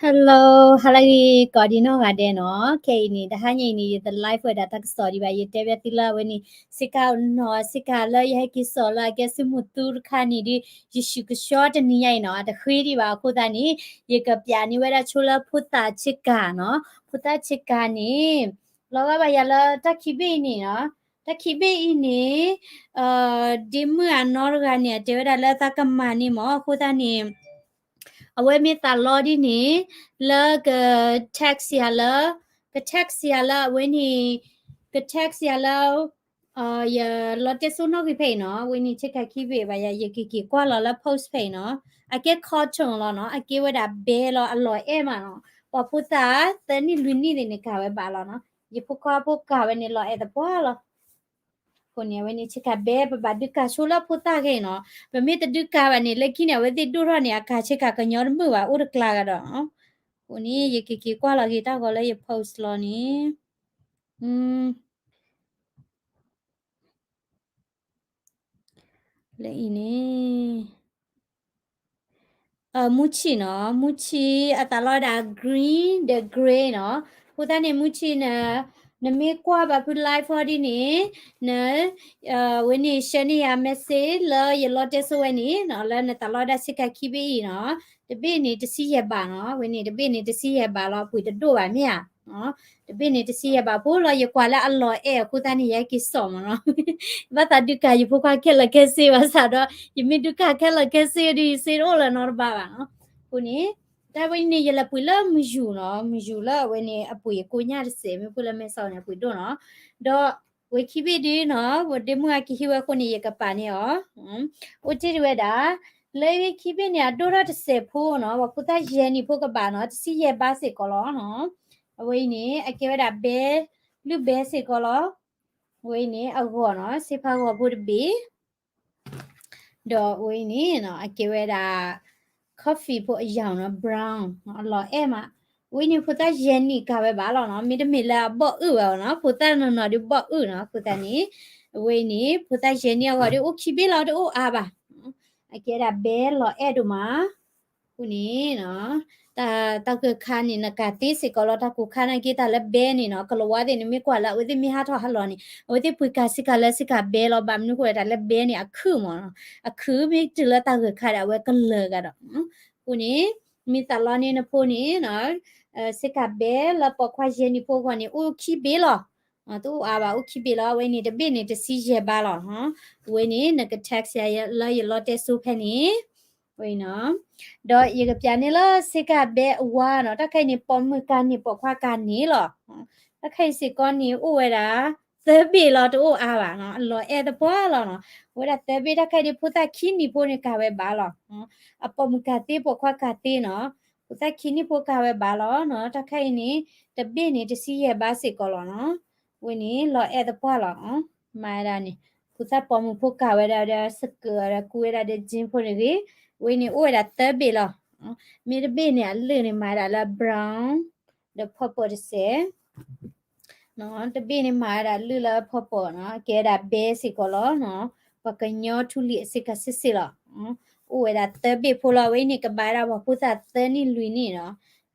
Hello, ဟါလၢအဂ့ၤ ကိးဒံနီၢ်ဂၤဒဲးနီၤ. ခဲအံၤန့ၣ် တဟါညါအံၤန့ၣ် ယတ live ဝဲဒၣ်တၢ်ကစီၣ်ဒံးဘၣ်, ယတဲဘၣ်သုလၢအဝဲန့ၣ် ဆ့ကၤနီၤ ဆ့ကၤလၢယဟဲက့ၤစိာ်လၢအကဲဆူမုၢ်သူတခါန့ၣ်ဒီး ယစူးကဆှီတနံၤညါအံၤနီၤ အတဃ့ဒံးဘၣ်အဃိသတးန့ၣ် ယကပျးန့ၢ်ဝဲဒၣ်ဆိလၢဖိသၣ်ဆ့ကၤနီၤ. ဖိသၣ်ဆ့ကၤန့ၣ် လီၤဂာ်ဘၣ်ယၤလၢတၢ်ခံဘ့ၣ်အံၤန့ၣ်နီၤ, တၢ်ခံဘ့ၣ်အံၤန့ၣ် ဒ့မုၣ်အနီတဂၤန့ၣ် အတဲဝဲဒၣ်လၢသးကမၤန့ၢ်မး အဃိသတးန့ၣ် အဝဲမ့ၢ်သးလီဒ်န့ၣ် လၢက text ယၤလၢ က text ယၤလၢအဝဲန့ၣ် က text ယၤလၢ ယလီတဲစိနီၣ်ဂံၢ်ဖဲအံၤနီၤ, အဝဲန့ၣ်ဆ့ကၤခံဘ့ၣ်ဘၣ်ယၤ ယကက့ၤကွၢ်လီၤလၢ post ဖဲအံၤနီၤ, အကဲ cotton လီၤနီၤ, အကဲဝဲဒၣ်ဘဲလီၤ အလီၤအဲၣ်မးနီၤ, ပှၤဖိသၣ်သၢနံၣ်လွံၢ်နံၣ်သ့ၣ်န့ၣ်ကၤဝဲဘၣ်လီၤနီၤ, ယဖိခွါဖိကၤဝဲန့ၣ်လီၤအဲၣ်သပှၢ်လီၤ. အဃိန့ၣ် အဝဲန့ၣ်ဆ့ကၤဘဲ ပဘၣ်ဒုးကၤဆိလၢဖိသၣ်ခဲအံၤနီၤ, ပမ့ၢ်တဒုးကၤဘၣ်န့ၣ် လၢခံန့ၣ် အဝဲသ့ၣ်ဒိၣ်ထီၣ်န့ၣ် အကၤဆ့ကၤကညီတမုာ်ဘၣ် အိၣ်တကျါကဒီး, အဃိန့ၣ် ယကက့ၤကွၢ်လီၤက့ၤတၢ်ဂီၤလၢယ post လီၤန့ၣ် လၢအံၤန့ၣ် မူဆံနီၤ, မူဆံအသးလီဒၣ် green ဒီး grey နီၤ, အဃိသတးန့ၣ် မူဆံ နမ့ၢ်ကွၢ်ဘၣ်ဖု live အီၤဒ်န့ၣ် န ဝဲန့ၣ် share န့ၢ်ယၤ message လၢယလီတဲစိဝဲန့ၣ်နီၤ, လၢနသးလီဒၣ်ဆ့ကၤခံဘ့ၣ်အံၤနီၤ, တဘ့ၣ်န့ၣ်တဆံယဲၢ်ဘးနီၤ, ဝဲန့ၣ်တဘ့ၣ်န့ၣ်တဆံယဲၢ်ဘးလီၤ, အပှ့ၤတဒိၣ်ဘၣ်မ့ၢ်ဧါ တဘ့ၣ်န့ၣ်တဆံယဲၢ်ဘးဖိလီၤ, ယကွၢ်လၢအလီၤအဲၣ်အဃိသတးန့ၣ် ယဟဲက့ၤစိာ်မးနီၤ, ဘၣ်သးဒုးကၤယဖိခွါခဲလၢာ်ခဲဆ့ ဘၣ်ဆၣ်ဒီး ယမ့ၢ်ဒုးကၤခဲလၢာ်ခဲဆ့ဒီး ယစ့တအိၣ်လၢၤနီတဘျီဘၣ်နီၤ, အဃိန့ၣ် တၢ်ဝဲန့ၣ် ယလဲၤပှ့ၤလၢမယူၤနီၤ, မယူၤလၢအဝဲန့ၣ် အပှ့ၤကိညၣ်တစဲး မ့ၢ်ပှ့ၤလၢမဲဆီးန့ၣ် အပှ့ၤဒိၣ်နီၤ, ဒီးဝဲခံဘ့ၣ်ဒ်နီၤ, ဝဲဒ့မုၣ်အကဟံးဝဲအဃိန့ၣ် ယကပာ်န့ၢ်အီၤ, အိၣ်တ့ၢ်တဝဲဒၣ် လၢခံဘ့ၣ်န့ၣ် အဒိၣ်ထီၣ်တစဲးဖိနီၤ, ပှၤဖိသၣ်ယဲၢ်နံၣ်ဖိကဘၣ်နီၤ, တဆံယဲၢ်ဘးစ့ၢ်ကီးလီၤနီၤ, အဝဲအံၤန့ၣ် အကဲဝဲဒၣ်ဘဲ, လုၢ်ဘဲစ့ၢ်ကီးလီၤ, အဝဲအံၤန့ၣ် အဂီၤနီၤ, စ့ဖးဂီၤဖိတဘ့ၣ် ဒီးအဝဲအံၤန့ၣ် အကဲဝဲဒၣ် coffee ဖိအယၤနီၤ, brown နီၤ, အလီၤအဲၣ်မး, အဝဲန့ၣ်ဖိသၣ်ယဲၢ်နံၣ်ကၤဝဲဘၣ်လီၤနီၤ, မ့တမ့ၢ်လၢအဘီၣ်အုၣ်ဝဲအီၤနီၤ, ဖိသၣ်နီၢ်နီၢ်ဒီးဘီၣ်အုၣ်နီၤ, အဃိသတးန့ၣ် အဝဲအံၤန့ၣ် ဖိသၣ်ယဲၢ်နံၣ်အဂီၤဒီးအိၣ်ခံဘ့ၣ်လီၤ, တအိၣ်အါဘၣ်, အကဲဒၣ်ဘဲလီၤအဲၣ်ဒိၣ်မး, အဃိန့ၣ် တၢ်ဂၢၢ်ခါန့ၣ် နကၤသ့စ့ၢ်ကီးလီၤ, တၢ်ကိၢ်ခါနာ်က့ တၢ်လၢဘဲန့ၣ်နီၤ, ကလၤဝါသ့ၣ်န့ၣ် မ့ၢ်ကွၢ်လၢအဝဲသ့ၣ်မ့ၢ်ဟးထီၣ်ဟးလီၤန့ၣ် အဝဲသ့ၣ်ပှ့ၤကၤစ့ကၤလၢစ့ကၤဘဲလီၤ, ဘၣ်မနုၤအဃိလဲၣ် တၢ်လၢဘဲန့ၣ် အခုၣ်မးနီၤ, အခုၣ်မ့ၢ်တုၤလၢတၢ်ဂၢၢ်ခါဒီး အဝဲကလၢၤကဒီး, အဃိန့ၣ် မ့ၢ်သးလီန့ၢ်နဖိန့ၣ် စ့ကၤဘဲလၢပိာ်ခွါယဲၢ်နံၣ်ဖိအဂီၢ်န့ၣ် အိၣ်ခံဘ့ၣ်လီၤ, တအိၣ်အါဘၣ် အိၣ်ခံဘ့ၣ်လီၤ, အဝဲန့ၣ်တဘ့ၣ်န့ၣ်တဆံယဲၢ်ဘးလီၤ, အဝဲန့ၣ် နက text ယၤလၢယလီတဲစိဖဲန့ၣ် ဝဲအံၤနီၤ, ဒီးယကပျးန့ၢ်လၢစ့ကၤဘဲအဝါနီၤ, တၢ်ခဲအံၤန့ၣ် ပိာ်မုၣ်ကၤန့ၢ် ပိာ်ခွါကၤန့ၢ်လီၤ, တၢ်ခဲအံၤစ့ၢ်ကီးန့ၣ် အိၣ်ဝဲဒၣ် သၢဘ့ၣ်လီၤ, တအိၣ်အါဘၣ်နီၤ, အလီၤအဲၣ်သပှၢ်လီၤနီၤ, အိၣ်ဝဲဒၣ်သၢဘ့ၣ်, တၢ်ခဲအံၤဒ် ဖိသၣ်ခံနံၣ်ဖိန့ၣ်ကၤဝဲဘၣ်လီၤ, အပိာ်မုၣ်ကၤသ့ ပိာ်ခွါကၤသ့နီၤ, ဖိသၣ်ခံနံၣ်ဖိကၤဝဲဘၣ်လီၤနီၤ, တၢ်ခဲအံၤန့ၣ် တဘ့ၣ်န့ၣ် တဆံယဲၢ်ဘးစ့ၢ်ကီးလီၤနီၤ, ဝဲန့ၣ် လီၤအဲၣ်သပှၢ်လီၤ, မၤဝဲဒၣ်န့ၣ် ဖိသၣ်ပိာ်မုၣ်ဖိကၤဝဲဒၣ်ဒီး စကၢးဒီး ကူဝဲဒၣ်ဒီး jean ဖိန့ၣ်ဂ့ၤ, ဝဲန့ၣ်အိၣ်ဝဲဒၣ်သၢဘ့ၣ်လီၤ, မ့တဘ့ၣ်န့ၣ် အလုၢ်န့ၣ် မၤဝဲဒၣ်လၢ brown ဒီး purple တစဲး တဘ့ၣ်န့ၣ် မၤဝဲဒၣ်လုၢ်လၢ purple နီၤ, ကဲဝဲဒၣ်ဘဲစ့ၢ်ကီးလီၤ, ပှၤကညီထူလံၤအစ့ကၤစ့ၢ်စ့ၢ်လီၤ, အိၣ်ဝဲဒၣ်သၢဘ့ၣ်ဖိလီၤ, အဝဲန့ၣ်ကဘၣ်ဝဲဒၣ်ပှၤဖိသၣ်သၢနံၣ်လွံၢ်နံၣ်နီၤ,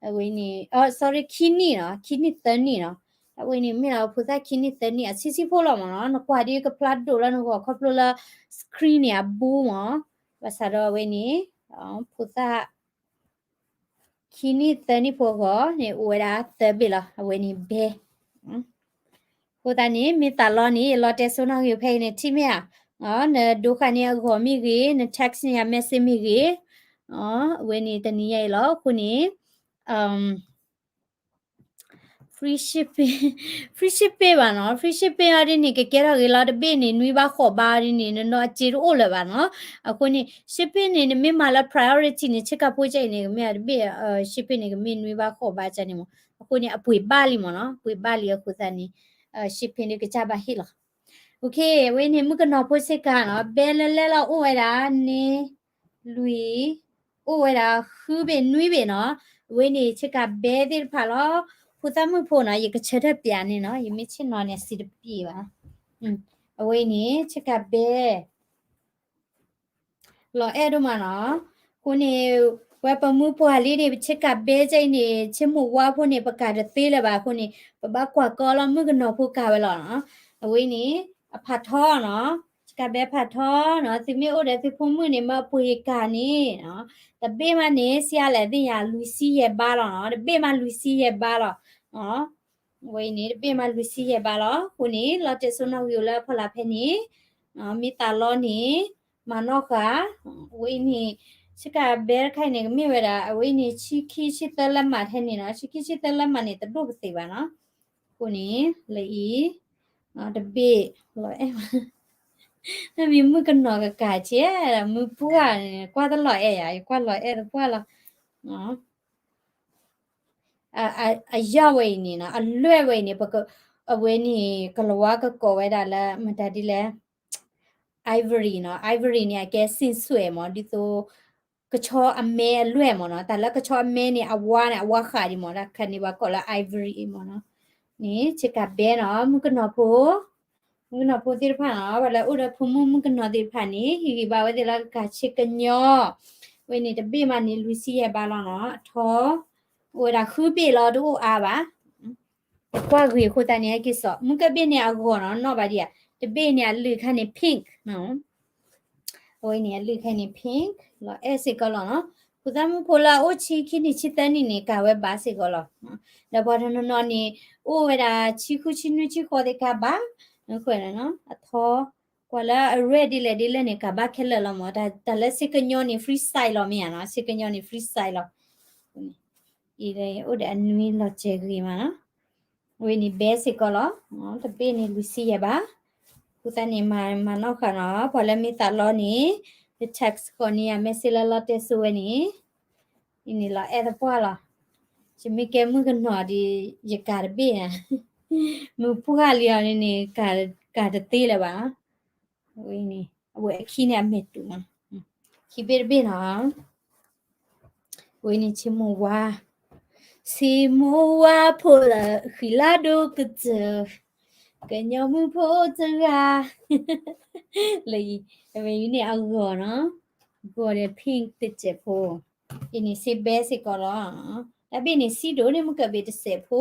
အဝဲန့ၣ် sorry ခံနံၣ်နီၤ, ခံနံၣ်သၢနံၣ်နီၤ, အဝဲန့ၣ်မ့ၢ်လၢဖိသၣ်ခံနံၣ်သၢနံၣ်အဆံးဆံးဖိလီၤမးနီၤ, နကွၢ်ဒ်ကဖျါဒိၣ်လၢနဂီၢ်ခီဖျိလၢ screen န့ၣ် အဘိမး, ဘၣ်ဆၣ်ဒီးအဝဲန့ၣ် ဖိသၣ် ခံနံၣ်သၢနံၣ်ဖိအဂီၢ်န့ၣ် အိၣ်ဝဲဒၣ်သၢဘ့ၣ်လီၤ, အဝဲန့ၣ်ဘဲ, အဃိသတးန့ၣ် မ့ၢ်သးလီန့ၣ် ယလီတဲစိနီၣ်ဂံၢ်ဖဲအံၤန့ၣ် ထံၣ်မ့ၢ်ဧါ, နဒိဃာ်န့ၢ်အဂီၤမ့ၢ်ဂ့ၤ, န text န့ၢ်ယၤ message မ့ၢ်ဂ့ၤ, အဝဲန့ၣ်တနံၤညါအံၤလီၤ, အဃိန့ၣ် free shipping, free shipping ဘၣ်နီၤ, free shipping အီၤဒ်န့ၣ် ကကဲထီၣ်ဂ့ၤလီၤ, တဘ့ၣ်န့ၣ် နွံဘးဃိးဘးအီၤဒ်န့ၣ် နနီၢ်အစ့တအိၣ်လၢၤဘၣ်နီၤ, အဃိန့ၣ် shipping န့ၣ် နမ့ၢ်မၤလၢ priority န့ၣ် ဆ့ကၤဖိကဲအံၤန့ၣ် ကမ့ၢ်တဘ့ၣ် shipping န့ၣ် ကမ့ၢ်နွံဘးဃိးဘးကန့ၣ်မး, အဃိန့ၣ် အပှ့ၤဘၣ်လံမးနီၤ, ပှ့ၤဘၣ်လံအဃိသတးန့ၣ် shipping ဒ်ကစၢ်ဘၣ်ဟ့ၣ်လီၤ. အဝဲန့ၣ် မုၣ်ကနီၤဖိဆ့ကၤနီၤ, ဘဲလၢလဲၢ်လီၤအိၣ်ဝဲဒၣ်န့ၣ် လွံၢ်, အိၣ်ဝဲဒၣ်ဃုဘ့ၣ်နွံဘ့ၣ်နီၤ, အဝဲန့ၣ် ဆ့ကၤဘဲသ့ၣ်တဖၣ်လီၤ. ဖိသၣ်မုၣ်ဖိနီၤ, ယကဆၢထၢၣ်ပျးန့ၣ်နီၤ, ယမ့ၢ်ဆ့ၣ်နီၤန့ၣ် အစံးတပျ့ၤဘၣ်. အဝဲန့ၣ် ဆ့ကၤဘဲ လီၤအဲၣ်ဒိၣ်မးနီၤ. အဃိန့ၣ် ဝဲပမုၢ်ပှၢ်လံန့ၣ် ပဆ့ကၤဘဲကဲအံၤန့ၣ် ဆ့မိၢ်ဝါဖိန့ၣ် ပကၤတသ့လၢၤဘၣ်အဃိန့ၣ် ပဘၣ်ကွၢ်ကီလီၤ မုၣ်ကနီၤဖိကၤဝဲလီၤနီၤ. အဝဲအံၤန့ၣ် အဖးထီနီၤ, ဆ့ကၤဘဲဖးထီနီၤ, သုမ့ၢ်အိၣ်ဒီးသုဖိမုၣ်န့ၣ် မၢအပှ့ၤကၤန့ၣ်နီၤ, တဘ့ၣ်မးန့ၣ် စံးအါလဲၣ်သ့ၣ်ညါ လွံၢ်ဆံယဲၢ်ဘးလီၤနီၤ, တဘ့ၣ်မးလွံၢ်ဆံယဲၢ်ဘးလီၤ. အဝဲအံၤန့ၣ် တဘ့ၣ်မးလွံၢ်ဆံယဲၢ်ဘးလီၤ. အဃိန့ၣ် လီၤတဲာ်စိနီၣ်ဂံၢ်အိၣ်လၢအဖီလာ်ဖဲန့ၣ်, မ့ၢ်သးလီန့ၣ် မၤနီၣ်ဃာ်, အဝဲအံၤန့ၣ် ဆ့ကၤဘဲတခါအံၤန့ၣ် ကမ့ၢ်ဝဲဒၣ် အဝဲအံၤန့ၣ် ဆံခံဆံသၢလၢမးထဲန့ၣ်နီၤ, ဆံခံဆံသၢလၢမးန့ၣ် တဒိၣ်ကသ့ဘၣ်နီၤ. အဃိန့ၣ် လၢအံၤ တဘ့ၣ် လီၤအဲၣ်, မ့ၢ်မုၣ်ကနီၤကကၤကဲ, မုၢ်ပှၢ်န့ၣ် ကွၢ်တလီၤအဲၣ်ယၤ, ယကွၢ်လီၤအဲၣ်တပှၢ်လီၤ. အယီၢ်ဝဲအံၤန့ၣ်, အလွဲၢ်ဝဲအံၤန့ၣ် ပက, အဝဲန့ၣ် ကလၤဝါကကိးဝဲဒၣ်လၢ မတၤဒ်လဲၣ်, ivory နီၤ, ivory န့ၣ် အကဲစံၣ်စွဲမး, ဒ်သိး ကဆီအမဲအလွဲၢ်မးနီၤ, တၢ်လၢကဆီအမဲန့ၣ် အဝါန့ၣ် အဝါဃးဒံးမး, တၢ်ခါန့ၣ် ပှၤကိးလၢ ivory မးနီၤ. န့ၣ် ဆ့ကၤဘဲနီၤ, မုၣ်ကနီၤဖိ, မုၣ်ကနီၤဖိသ့ၣ်တဖၣ်နီၤ, ပှၤလၢအိၣ်ဒီးဖိမုၣ်မုၣ်ကနီၤသ့ၣ်တဖၣ်န့ၣ် ဟ့ၣ်ဂံၢ်ဘါဝဲသ့ၣ်လၢကကၤဆ့ကညီ, ဝဲန့ၣ် တဘ့ၣ်မးန့ၣ် လွံၢ်ဆံယဲၢ်ဘးလီၤနီၤ, အထီ, အိၣ်ဝဲဒၣ်ဃုဘ့ၣ်လီၤ တအိၣ်အါဘၣ်. ကွၢ်ဂ့ၤအဃိသတးန့ၣ် ဟဲက့ၤစိာ်, မုၢ်ကဘ့ၣ်န့ၣ်အဂီၤနီၤ, နီၣ်ဘၣ်ဒံးဧါ, တဘ့ၣ်န့ၣ်အလုၢ်ခါန့ၣ် pink နီၤ. အဝဲန့ၣ်အလုၢ်ခါန့ၣ် pink လီၤအဲၣ်စ့ၢ်ကီးလီၤနီၤ. ဖိသၣ်မုၣ်ဖိလၢအအိၣ်ဆံခံနံၣ်ဆံသၢနံၣ်န့ၣ် ကၤဝဲဘၣ်စ့ၢ်ကီးလီၤ. ဒီးပှၤတနီၤနီၤန့ၣ် အိၣ်ဝဲဒၣ်ဆံဃုဆံနွံဆံဃိးသ့ၣ်ကၤဘၣ်, အထီ, ကွၢ်လၢအ red ဒ်လဲၣ်ဒ်လဲၣ်န့ၣ် ကၤဘၣ်ခဲလၢာ်လီၤမး, တၢ်လၢဆ့ကညီန့ၣ် free size လီၤမ့ၢ်ဧါနီၤ, ဆ့ကညီန့ၣ် free size လီၤ. အံၤအိၣ်ဒီးအနွံလီၤစဲၤဂ့ၤမးနီၤ. ဝဲန့ၣ်ဘဲစ့ၢ်ကီးလီၤ, တဘ့ၣ်န့ၣ်လွံၢ်ဆံယဲၢ်ဘး, အဃိသတးန့ၣ် မၤနီၣ်ဃာ်နီၤ, ပှၤလၢမ့ၢ်သးလီန့ၣ် ပ text ကိးန့ၢ်ယၤ message လၢလီတဲစိဝဲန့ၣ်, အံၤန့ၣ်လီၤအဲၣ်သပှၢ်လီၤ, ယမ့ၢ်ကဲမုၣ်ကနီၤဒီး ယကၤတဘ့ၣ်ဧါ, မုၢ်ပှၢ်လံအီၤန့ၣ်န့ၣ် ကၤတသ့လၢၤဘၣ်. ဝဲန့ၣ် အဝဲအခံန့ၣ်အမဲာ်တူာ်မး, ခံဘ့ၣ်တဘ့ၣ်နီၤ, ဝဲန့ၣ်ဆ့မိၢ်ဝါ, ဆ့မိၢ်ဝါဖိလၢဃံလၤဒိၣ်ကတၢၢ်, ကညီမုၣ်ဖိတဂၤ, လၢအံၤ အဝဲအံၤန့ၣ်အဂီၤနီၤ, ဂီၤဒီး pink တစဲးဖိ, အံၤန့ၣ်ဆ့ဘဲစ့ၢ်ကီးလီၤ, တၢ်ဘ့ၣ်န့ၣ်စံဒိၣ်န့ၣ် မုၢ်ကဘ့ၣ်တစဲးဖိ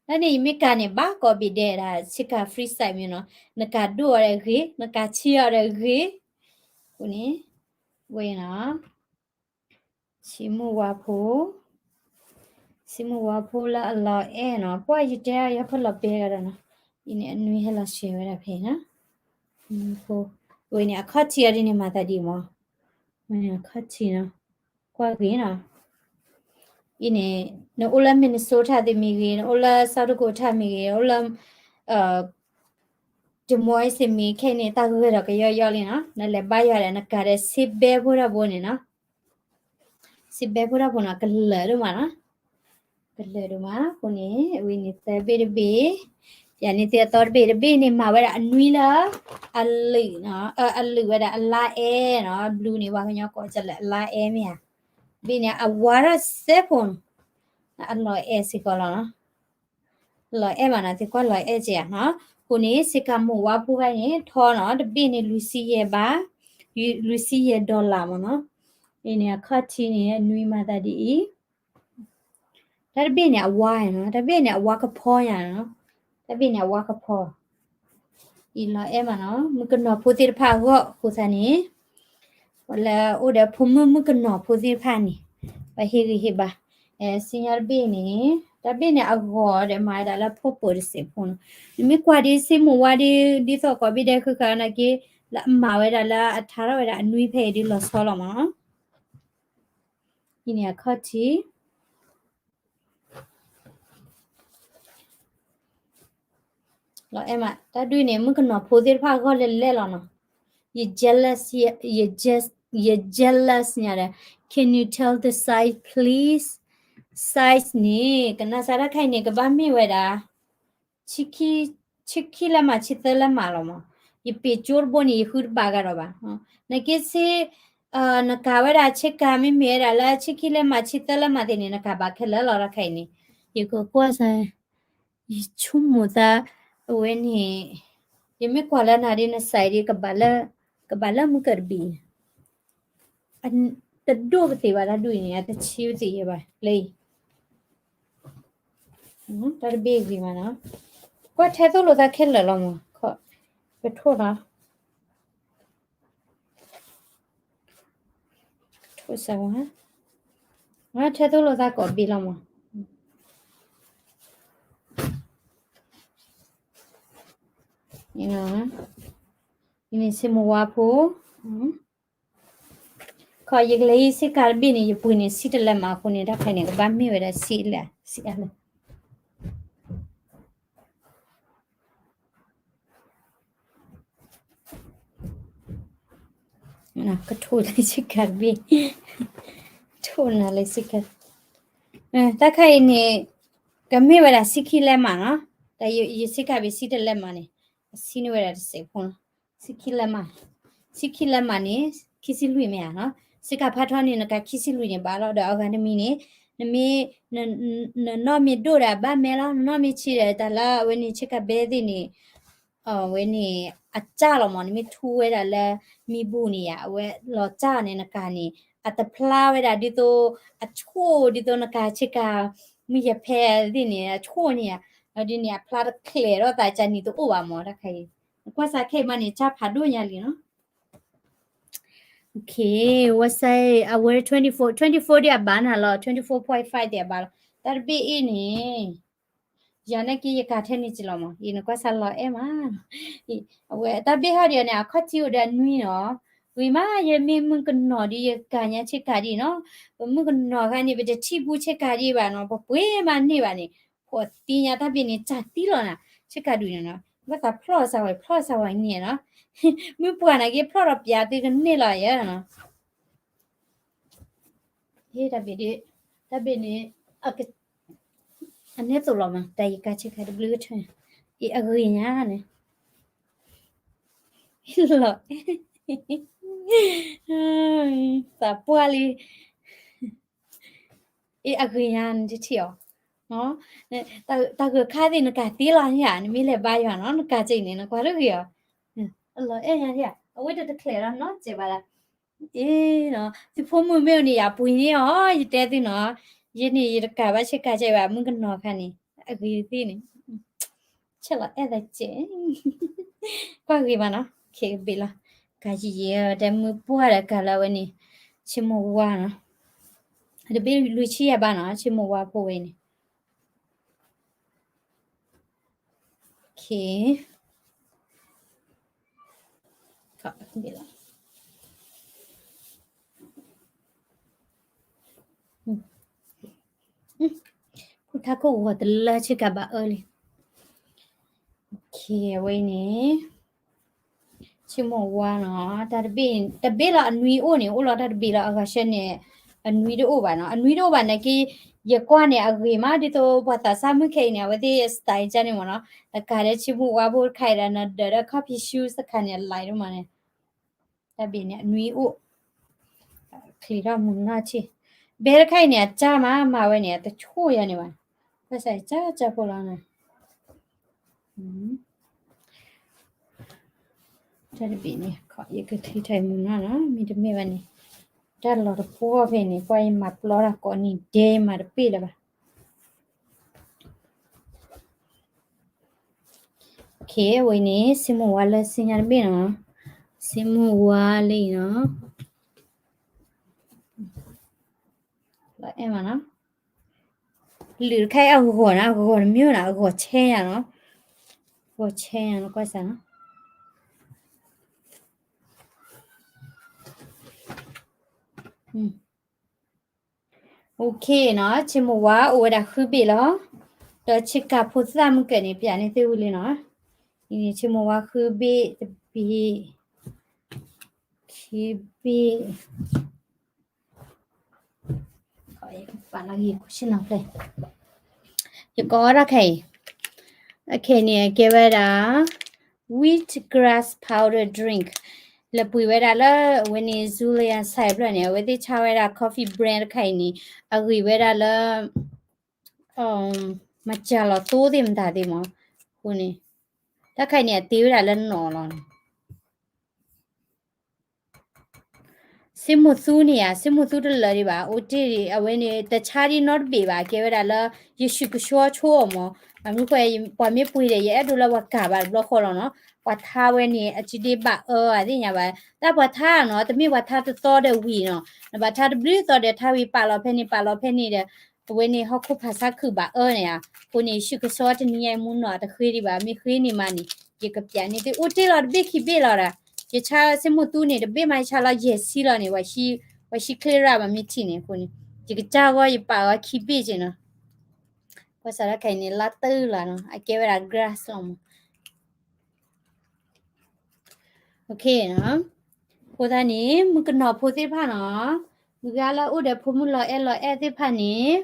တၢ်န့ၣ် ယမ့ၢ်ကၤန့ၣ် ဘၣ်ကိးဘ့ၣ်ဒဲးဒၣ် ဆ့ကၤ free size မ့ၢ်နီၤ, နကၤဒိၣ်အီၤဒီးဂ့ၤ, နကၤဆံးအီၤဒီးဂ့ၤ, အဃိန့ၣ်, ဝဲနီၤ, ဆ့မိၢ်ဝါဖိ, ဆ့မိၢ်ဝါဖိလၢအလီၤအဲၣ်နီၤ, ပှၢ်ယတဲအီၤယဟဲဖၢလီၤဘဲကဒီးနီၤ, အံၤန့ၣ်အနွံဟဲလီၤဆှဲးဝဲဒၣ်ဖဲနီၤ, ဝဲန့ၣ်အခီၣ်ထံးအီၤဒ်န့ၣ်မၤသးဒ်အံၤမး, ဝဲန့ၣ်အခီၣ်ထံးနီၤ, ကွၢ်ဂ့ၤနီၤ, အံၤန့ၣ် နအိၣ်လၢ Minnesota သ့ၣ်မ့ၢ်ဂ့ၤ, နအိၣ်လၢ South Dakota မ့ၢ်ဂ့ၤ, အိၣ်လၢ Des Moines သ့ၣ်မ့ၢ်ဂ့ၤ ခဲအံၤန့ၣ် တၢ်ဂၢၢ်ဒီးကယီယီလံနီၤ, နလဲၤဘါယွၤဒီး နကၤဒီးဆ့ဘဲဖိတၢ်ဖိန့ၣ်နီၤ, ဆ့ဘဲဖိတၢ်ဖိနီၤ ကလၢာ်ဒိၣ်မးနီၤ, ကလၢာ်ဒိၣ်မး, အဃိန့ၣ် အဝဲန့ၣ်သၢဘ့ၣ်တဘ့ၣ်, ယၤန့ၣ်သ့ၣ်အသီတဘ့ၣ်, တဘ့ၣ်န့ၣ်မၤဝဲဒၣ်အနွံလၢ အလုၢ်နီၤ, အလုၢ်ဝဲဒၣ်အလါအဲၣ်နီၤ, blue န့ၣ် ပှၤကညီကိးကလၢာ်အလါအဲၣ်မ့ၢ်ဧါ, တဘ့ၣ်န့ၣ် အဝါထီၣ်စဲးဖိနီၤ, အလီၤအဲၣ်စ့ၢ်ကီးလီၤနီၤ. လီၤအဲၣ်မးနီၤ, သုကွၢ်လီၤအဲၣ်က့ၤဧါနီၤ. အဃိန့ၣ် ဆ့ကၤမိၢ်ဝါဖိခါန့ၣ် ထီနီၤ, တဘ့ၣ်န့ၣ် လွံၢ်ဆံယဲၢ်ဘး, လွံၢ်ဆံယဲၢ် dollar မးနီၤ. အံၤန့ၣ် အခီၣ်ထံးန့ၣ် အနွံမၤသးဒ်အံၤ, တၢ်တဘ့ၣ်န့ၣ် အဝါနီၤ, တၢ်တဘ့ၣ်န့ၣ် အဝါကဖီညါနီၤ, တၢ်တဘ့ၣ်န့ၣ် အဝါကဖီ အံၤလီၤအဲၣ်မးနီၤ, မုၣ်ကနီၤဖိသ့ၣ်တဖၣ်အဂီၢ်အဃိသတးန့ၣ်, ပှၤလၢအိၣ်ဒီးဖိမုၣ်မုၣ်ကနီၤဖိသ့ၣ်တဖၣ်န့ၣ်, ပှၤဟ့ၣ်ဂံၢ်ဟ့ၣ်ဘါ, စံၣ်ညီၣ်တဘ့ၣ်န့ၣ်, တၢ်ဘ့ၣ်န့ၣ်အဂီၤဒီးမၤဝဲဒၣ်လၢဖိပိာ်တစဲးဖိနီၤ, နမ့ၢ်ကွၢ်ဒ်ဆ့မိၢ်ဝါဒ်, ဒ်သိးကိးဘ့ၣ်ဒဲးဃုာ်ဃာ်နာ်က့, လၢအမၤဝဲဒၣ်လၢအထါထီၣ်ဝဲဒၣ်အနွံဖဲအံၤဒ်လီၤဆီလီၤမးနီၤ, အံၤန့ၣ်အခီၣ်ထံး လီၤအဲၣ်မး, တၢ်ဒုးန့ၣ် မုၣ်ကနီၤဖိသ့ၣ်တဖၣ်အဂီၢ်လဲၣ်လဲၣ်လီၤနီၤ, ယ jealous, ယ jealous, ယ jealous ညါဒီး, can you tell the size please? Size န့ၣ် ကနၣ်စၢ်တၢ်ခဲအံၤန့ၣ် ကဘၣ်မ့ၢ်ဝဲဒၣ် ဆံခံ, ဆံခံလၢမးဆံသၢလၢမးလီၤမး, ယပ့ၤကၠိတဘိန့ၣ် ယဃုတဘၣ်ဂၤဒီးဘၣ်, နက့ဆ့ နကၤဝဲဒၣ်ဆ့ကၤမ့မ့ၢ်ဝဲဒၣ်လၢဆံခံလၢမးဆံသၢလၢမးသ့ၣ်န့ၣ် နကၤဘၣ်ခဲလၢာ်လီၤတၢ်ခဲအံၤန့ၣ်, ယကကွၢ်စၢ်, ယဆိကမိၣ်သး, အဝဲန့ၣ်, ယမ့ၢ်ကွၢ်လၢနၤဒ်န size ဒ်, ကဘၣ်လၢမုၢ်ကတဘ့ၣ်န့ၣ်, တဒိၣ်ပသ့ၣ်ဘၣ်တၢ်ဒုးအံၤန့ၣ် အတဆံပသ့ၣ်ယဲဘၣ် လၢအံၤ တၢ်တဘ့ၣ်ဂ့ၤမးနီၤ, ကွၢ်ထဲသိၣ်လိာ်သးခဲလၢာ်လီၤမး, ပထိၣ်နီၤ, ထိၣ်စၢ်ဝါ, ထဲသိၣ်လိာ်သးကိးဘ့ၣ်လီၤမး, အံၤန့ၣ်ဆ့မိၢ်ဝါဖိ, ခီယကလဲၤဟံးဆ့ကၤတဘ့ၣ်န့ၣ် ယပှ့ၤန့ၣ်ဆံတလဲးမးအဃိန့ၣ် တၢ်ခါအံၤန့ၣ် ကဘၣ်မ့ၢ်ဝဲဒၣ်ဆံအါလဲၣ်, ဆံအါလဲၣ် ကထိၣ်လၢဆ့ကၤတဘ့ၣ်, ထိၣ်နၤလၢဆ့ကၤ, တၢ်ခါအံၤန့ၣ် ကမ့ၢ်ဝဲဒၣ်ဆံခံလဲးမးနီၤ, တၢ်ယဆ့ကၤဘ့ၣ်ဆံတလဲးမးန့ၣ် အဆံန့ၢ်ဝဲဒၣ်တစဲးဖိနီၤ, ဆံခံလဲးမး, ဆံခံလဲးမးန့ၣ် ခံဆံလွံၢ်မ့ၢ်ဧါနီၤ, ဆ့ကၤဖးထီန့ၣ် နကၤခံဆံလွံၢ်န့ၣ်ဘၣ်လီၤ, ဒီးအဂၤတမံၤန့ၣ် နမ့ၢ် နနီၢ်မ့ၢ်ဒိၣ်ဒီးဘၣ်မဲလီၤ, နနီၢ်မ့ၢ်ဆံးဒီးတၢ်လၢအဝဲန့ၣ်ဆ့ကၤဘဲသ့ၣ်န့ၣ် အဝဲန့ၣ် အစၢ်လီၤမး, နမ့ၢ်ထူဝဲဒၣ်လၢမံဘူန့ၣ်ယါ, အဝဲလီၤစၢ်န့ၣ် နကၤန့ၣ် အတဖျါဝဲဒၣ်ဒ်သိး အဆိၣ်ဒ်သိးနကၤဆ့ကၤ မုၢ်ယဲၢ်ဖဲသ့ၣ်န့ၣ် အဆိၣ်န့ၣ်ယါ, ဒီးဒ်န့ၣ် အဖျါတချဲးဒီးသးကနံၤတအိၣ်ဘၣ်မး တၢ်ခါအံၤ, နကွၢ်စးခဲအံၤမးန့ၣ် စၢ်ဖးဒိၣ်ညါလံနီၤ. Okay, ဝဲစဲး အဝဲ twenty-four, twenty-four ဒ်အဘၣ်နၤလီၤ, twenty-four point five ဒ်အဘၣ်လီၤ, တၢ်တဘ့ၣ်အ့ၣ်န့ၣ် ယၤန့ၣ်က့ယကၤထဲန့ၣ်က့လီၤမး, အံၤနကွၢ်စးလီၤအဲၣ်မး, အဝဲတၢ်ဘ့ၣ်ဟီၣ်ဒံးန့ၣ် အခီၣ်ထံးအိၣ်ဒီးအနွံနီၤ, ဂ့ၤမး ယမ့ၢ်မုၣ်ကနီၤဒီးယကၤညါဆ့ကၤဒ်နီၤ, ပမုၣ်ကနီၤခါန့ၣ် ပတထံၣ်ဘူးဆ့ကၤဒ်ဘၣ်နီၤ, ပပှ့ၤမးန့ၢ်ဘၣ်န့ၣ်, ဖှီၣ်သံညါတၢ်ဘ့ၣ်န့ၣ် စၢ်သံလီၤနၤ, ဆ့ကၤဒုးန့ၣ်နီၤ, ဘၣ်သးဖျီၣ်စၢ်ဝဲ ဖျီၣ်စၢ်ဝဲန့ၣ်နီၤ, မုၢ်ပှၢ်န့ၣ်က့ဖျီၣ်ဒီးပျးသုကန့ၢ်လီၤယဲနီၤ ဟ့ၣ်တၢ်ဘ့ၣ်ဒ်, တၢ်ဘ့ၣ်န့ၣ် အနဲသိးလီၤမး တၢ်ယကၤဆ့ကၤတဘျုးကထၢၣ်, အံၤအဂ့ၤညါန့ၣ်, လီၤ, သးပှၢ်လံ, အံၤအဂ့ၤညါန့ၣ်တထံၣ်အီၤ, တၢ်ဂၢၢ်ခါသ့ၣ်နကၤသ့လီၤယါ, နမ့ၢ်လဲၤဘါယွၤနီၤ နကၤက့ၤန့ၣ် နကွၢ်တဂ့ၤအီၤ, လီၤအဲၣ်ညါယါ, အဝဲတတချဲးလီၤနီတစဲးဘၣ်လၢ အ့နီၤ, သုဖိမုၣ်မ့ၢ်အိၣ်န့ၣ် ယပှ့ၤန့ၢ်အီၤ, ယတဲသုနီၤ, ယန့ၣ် ယတကၤဘၣ်ဆ့ကၤကဲဘၣ် မုၣ်ကနီၤခါန့ၣ်, အဂ့ၤသ့ၣ်န့ၣ်, ဆဲးလီၤအဲၣ်သးကဲး, ကွၢ်ဂ့ၤမးနီၤ, ခဲကဘ့ၣ်လီၤ, ကၤယံာ်ယံာ် တဲမုၢ်ပှၢ်ဒီးကၤလၢအဝဲန့ၣ်, ဆ့မိၢ်ဝါနီၤ, တဘ့ၣ်လွံၢ်ဆံယၤဘၣ်နီၤ ဆ့မိၢ်ဝါဖိဝဲန့ၣ် Okay. ခိၣ်ထါခိၣ်ဂီၤတလၢဆ့ကၤဘၣ်အၢလံ. Okay, အဝဲန့ၣ် ဆ့မိၢ်ဝါနီၤ, တၢ်တဘ့ၣ်, တဘ့ၣ်လီၤအနွံအိၣ်န့ၣ် အိၣ်လီၤတၢ်တဘ့ၣ်လီၤ အဂၤဆၢန့ၣ် အနွံတအိၣ်ဘၣ်နီၤ, အနွံတအိၣ်ဘၣ်နာ်က့ ယကွၢ်န့ၣ် အဂ့ၤမး ဒ်သိးပှၤသးစၢ်မုၣ်ခဲအံၤန့ၣ် အဝဲသ့ၣ် style ကန့ၣ်မ့ၢ်နီၤ, တကးဒီးဆ့မိၢ်ဝါဖိတခါအံၤဒီး နဒၢးဒီး coffee shoes တခါန့ၣ် အ like ဒိၣ်မးန့ၣ်, တၢ်ဘ့ၣ်န့ၣ် အနွံအိၣ်, ချံးထီၣ်မုၢ်နီၢ်ဆံ, ဘဲတခါအံၤန့ၣ် အစၢ်မး မၤဝဲန့ၣ် အတဆိၣ်ယၤန့ၣ်ဘၣ်, ဘၣ်ဆၣ်စၢ်စၢ်ဖိလီၤနီၤ. တၢ်တဘ့ၣ်န့ၣ် ယကချံးထီၣ်မုၢ်နီၢ်နီၤ, မ့တမ့ၢ်ဘၣ်န့ၣ် တၢ်လီၤတပှီၢ်ဖဲန့ၣ် ကွၢ်ယမၤပျီတၢ်ကိးနံၤဒဲး ယမၤတပ့ၢ်လၢၤဘၣ်. Okay, အဝဲန့ၣ် ဆ့မိၢ်ဝါလၢစံညါတဘ့ၣ်နီၤ, ဆ့မိၢ်ဝါလၢအံၤနီၤ, လီၤအဲၣ်မးနီၤ. လုာ်တခါအံၤအဂီၤနီၤ, အဂီၤတမ့ၢ်နီၤ, အဂီၤဆဲညါနီၤ, အဂီၤဆဲညါနီၤ, ကွၢ်စၢ်နီၤ. Okay နီၤ, ဆ့မိၢ်ဝါအိၣ်ဝဲဒၣ်ဃုဘ့ၣ်လီၤ, ဒီးဆ့ကၤဖိသၣ်မုၢ်ကၢးန့ၣ် ပျးန့ၢ်သုဝံၤလံနီၤ. အံၤန့ၣ် ဆ့မိၢ်ဝါဃုဘ့ၣ်တဘ့ၣ်, ခံဘ့ၣ် ယကိးအီၣ်တၢ်ခဲအံၤ, အခဲန့ၣ် အကဲဝဲဒၣ် wheat grass powder drink, လဲၤပှ့ၤဝဲဒၣ်လၢ အဝဲန့ၣ် Zulia စဲးဖျၢၣ်န့ၣ် အဝဲသ့ၣ်ဆါဝဲဒၣ် coffee brand တခါအံၤန့ၣ် အဂ့ၤဝဲဒၣ်လၢ မၤစၢ်လီၤသိသ့ၣ်မတၤသ့ၣ်မး, အဃိန့ၣ် တၢ်ခါအံၤန့ၣ် အတ့ဝဲဒၣ်လၢနီၢ်လီၤန့ၣ်. စ့မိၢ်သူန့ၣ်ဧါ, စ့မိၢ်သူတလၢာ်ဒံးဘၣ်, အိၣ်တ့ၢ်အဝဲန့ၣ် တဆါဒ်နီတဘ့ၣ်ဘၣ်, ကဲဝဲဒၣ်လၢ ယဆှုၣ်ကဆှီဆိအီၤမး, မနုၤဃိ ပှၤမ့ၢ်ပှ့ၤဒီး ယအဲၣ်ဒိးလၢပှၤကၤဘၣ်တဘျီဃီလီၤနီၤ, ပှၤထါဝဲန့ၣ် အစ့ဒ့ဘၣ်အၢအသ့ၣ်ညါဘၣ်, တၢ်ပှၤထါနီၤ, တမ့ၢ်ပှၤထါတသီဒီးဝံၤနီၤ, နဘၣ်ထါတဘျုးသီဒီးထါဝံၤပာ်လီၤဖဲန့ၣ် ပာ်လီၤဖဲန့ၣ်ဒီး အဝဲန့ၣ်ဟီၣ်ခိၣ်ဖးဆါခုၣ်ဘၣ်အၢန့ၣ်ဧါ, အဃိန့ၣ် ဆှုၣ်ကဆှီတနံၤညါအံၤမူနီၤ တဃ့ဒံးဘၣ်, မ့ၢ်ဃ့န့ၣ်မးန့ၣ် ယကပျးန့ၢ်သု အိၣ်တ့ၢ်လီၤတဘ့ၣ်ခံဘ့ၣ်လီၤဒီး, ယဆါစ့မိၢ်သူန့ၣ် တဘ့ၣ်မးယဆါလီၤယဲၢ်ဆံလီၤန့ၣ်, ပှၤဆှံကျ့ရၣ်ဘၣ်မ့ၢ်ထံၣ်န့ၣ်အဃိန့ၣ်, ယကစၢ်ဂီၢ်ယပာ်အီၤခံဘ့ၣ်က့နီၤ, ကွၢ်စးထီၣ်ခဲအံၤန့ၣ် လါတၢ်အုၣ်လီၤနီၤ, အကဲဝဲဒၣ် grass လီၤမး အဃိသတးန့ၣ် မုၣ်ကနီၤဖိသ့ၣ်တဖၣ်နီၤ, မုၢ်ဂၤလၢအိၣ်ဒီးဖိမုၣ်လီၤအဲၣ်လီၤအဲၣ်သ့ၣ်တဖၣ်န့ၣ်,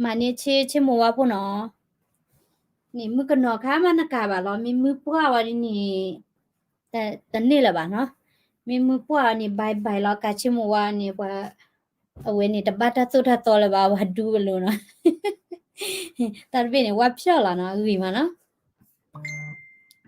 မၤန့ၢ်ဆ့ဆ့မိၢ်ဝါဖိနီၤ, န့ၣ်မုၣ်ကနီၤခါမးနကၤဘၣ်လီၤ, မ့ၢ်မုၢ်ပှၢ်ဝဲဒ်န့ၣ် တန့ၢ်လၢၤဘၣ်နီၤ, မ့ၢ်မုၢ်ပှၢ်အီၤန့ၣ် bye bye လီၤ, ကၤဆ့မိၢ်ဝါန့ၣ် ပှၤ အဝဲန့ၣ် တဘၣ်တၢ်သိၣ်တၢ်သီလၢၤဘၣ်, ပှၤဒူပလိၤနီၤ, တၢ်တဘ့ၣ်န့ၣ် ဝါဖျီၣ်လီၤနီၤ, အဂ့ၤမးနီၤ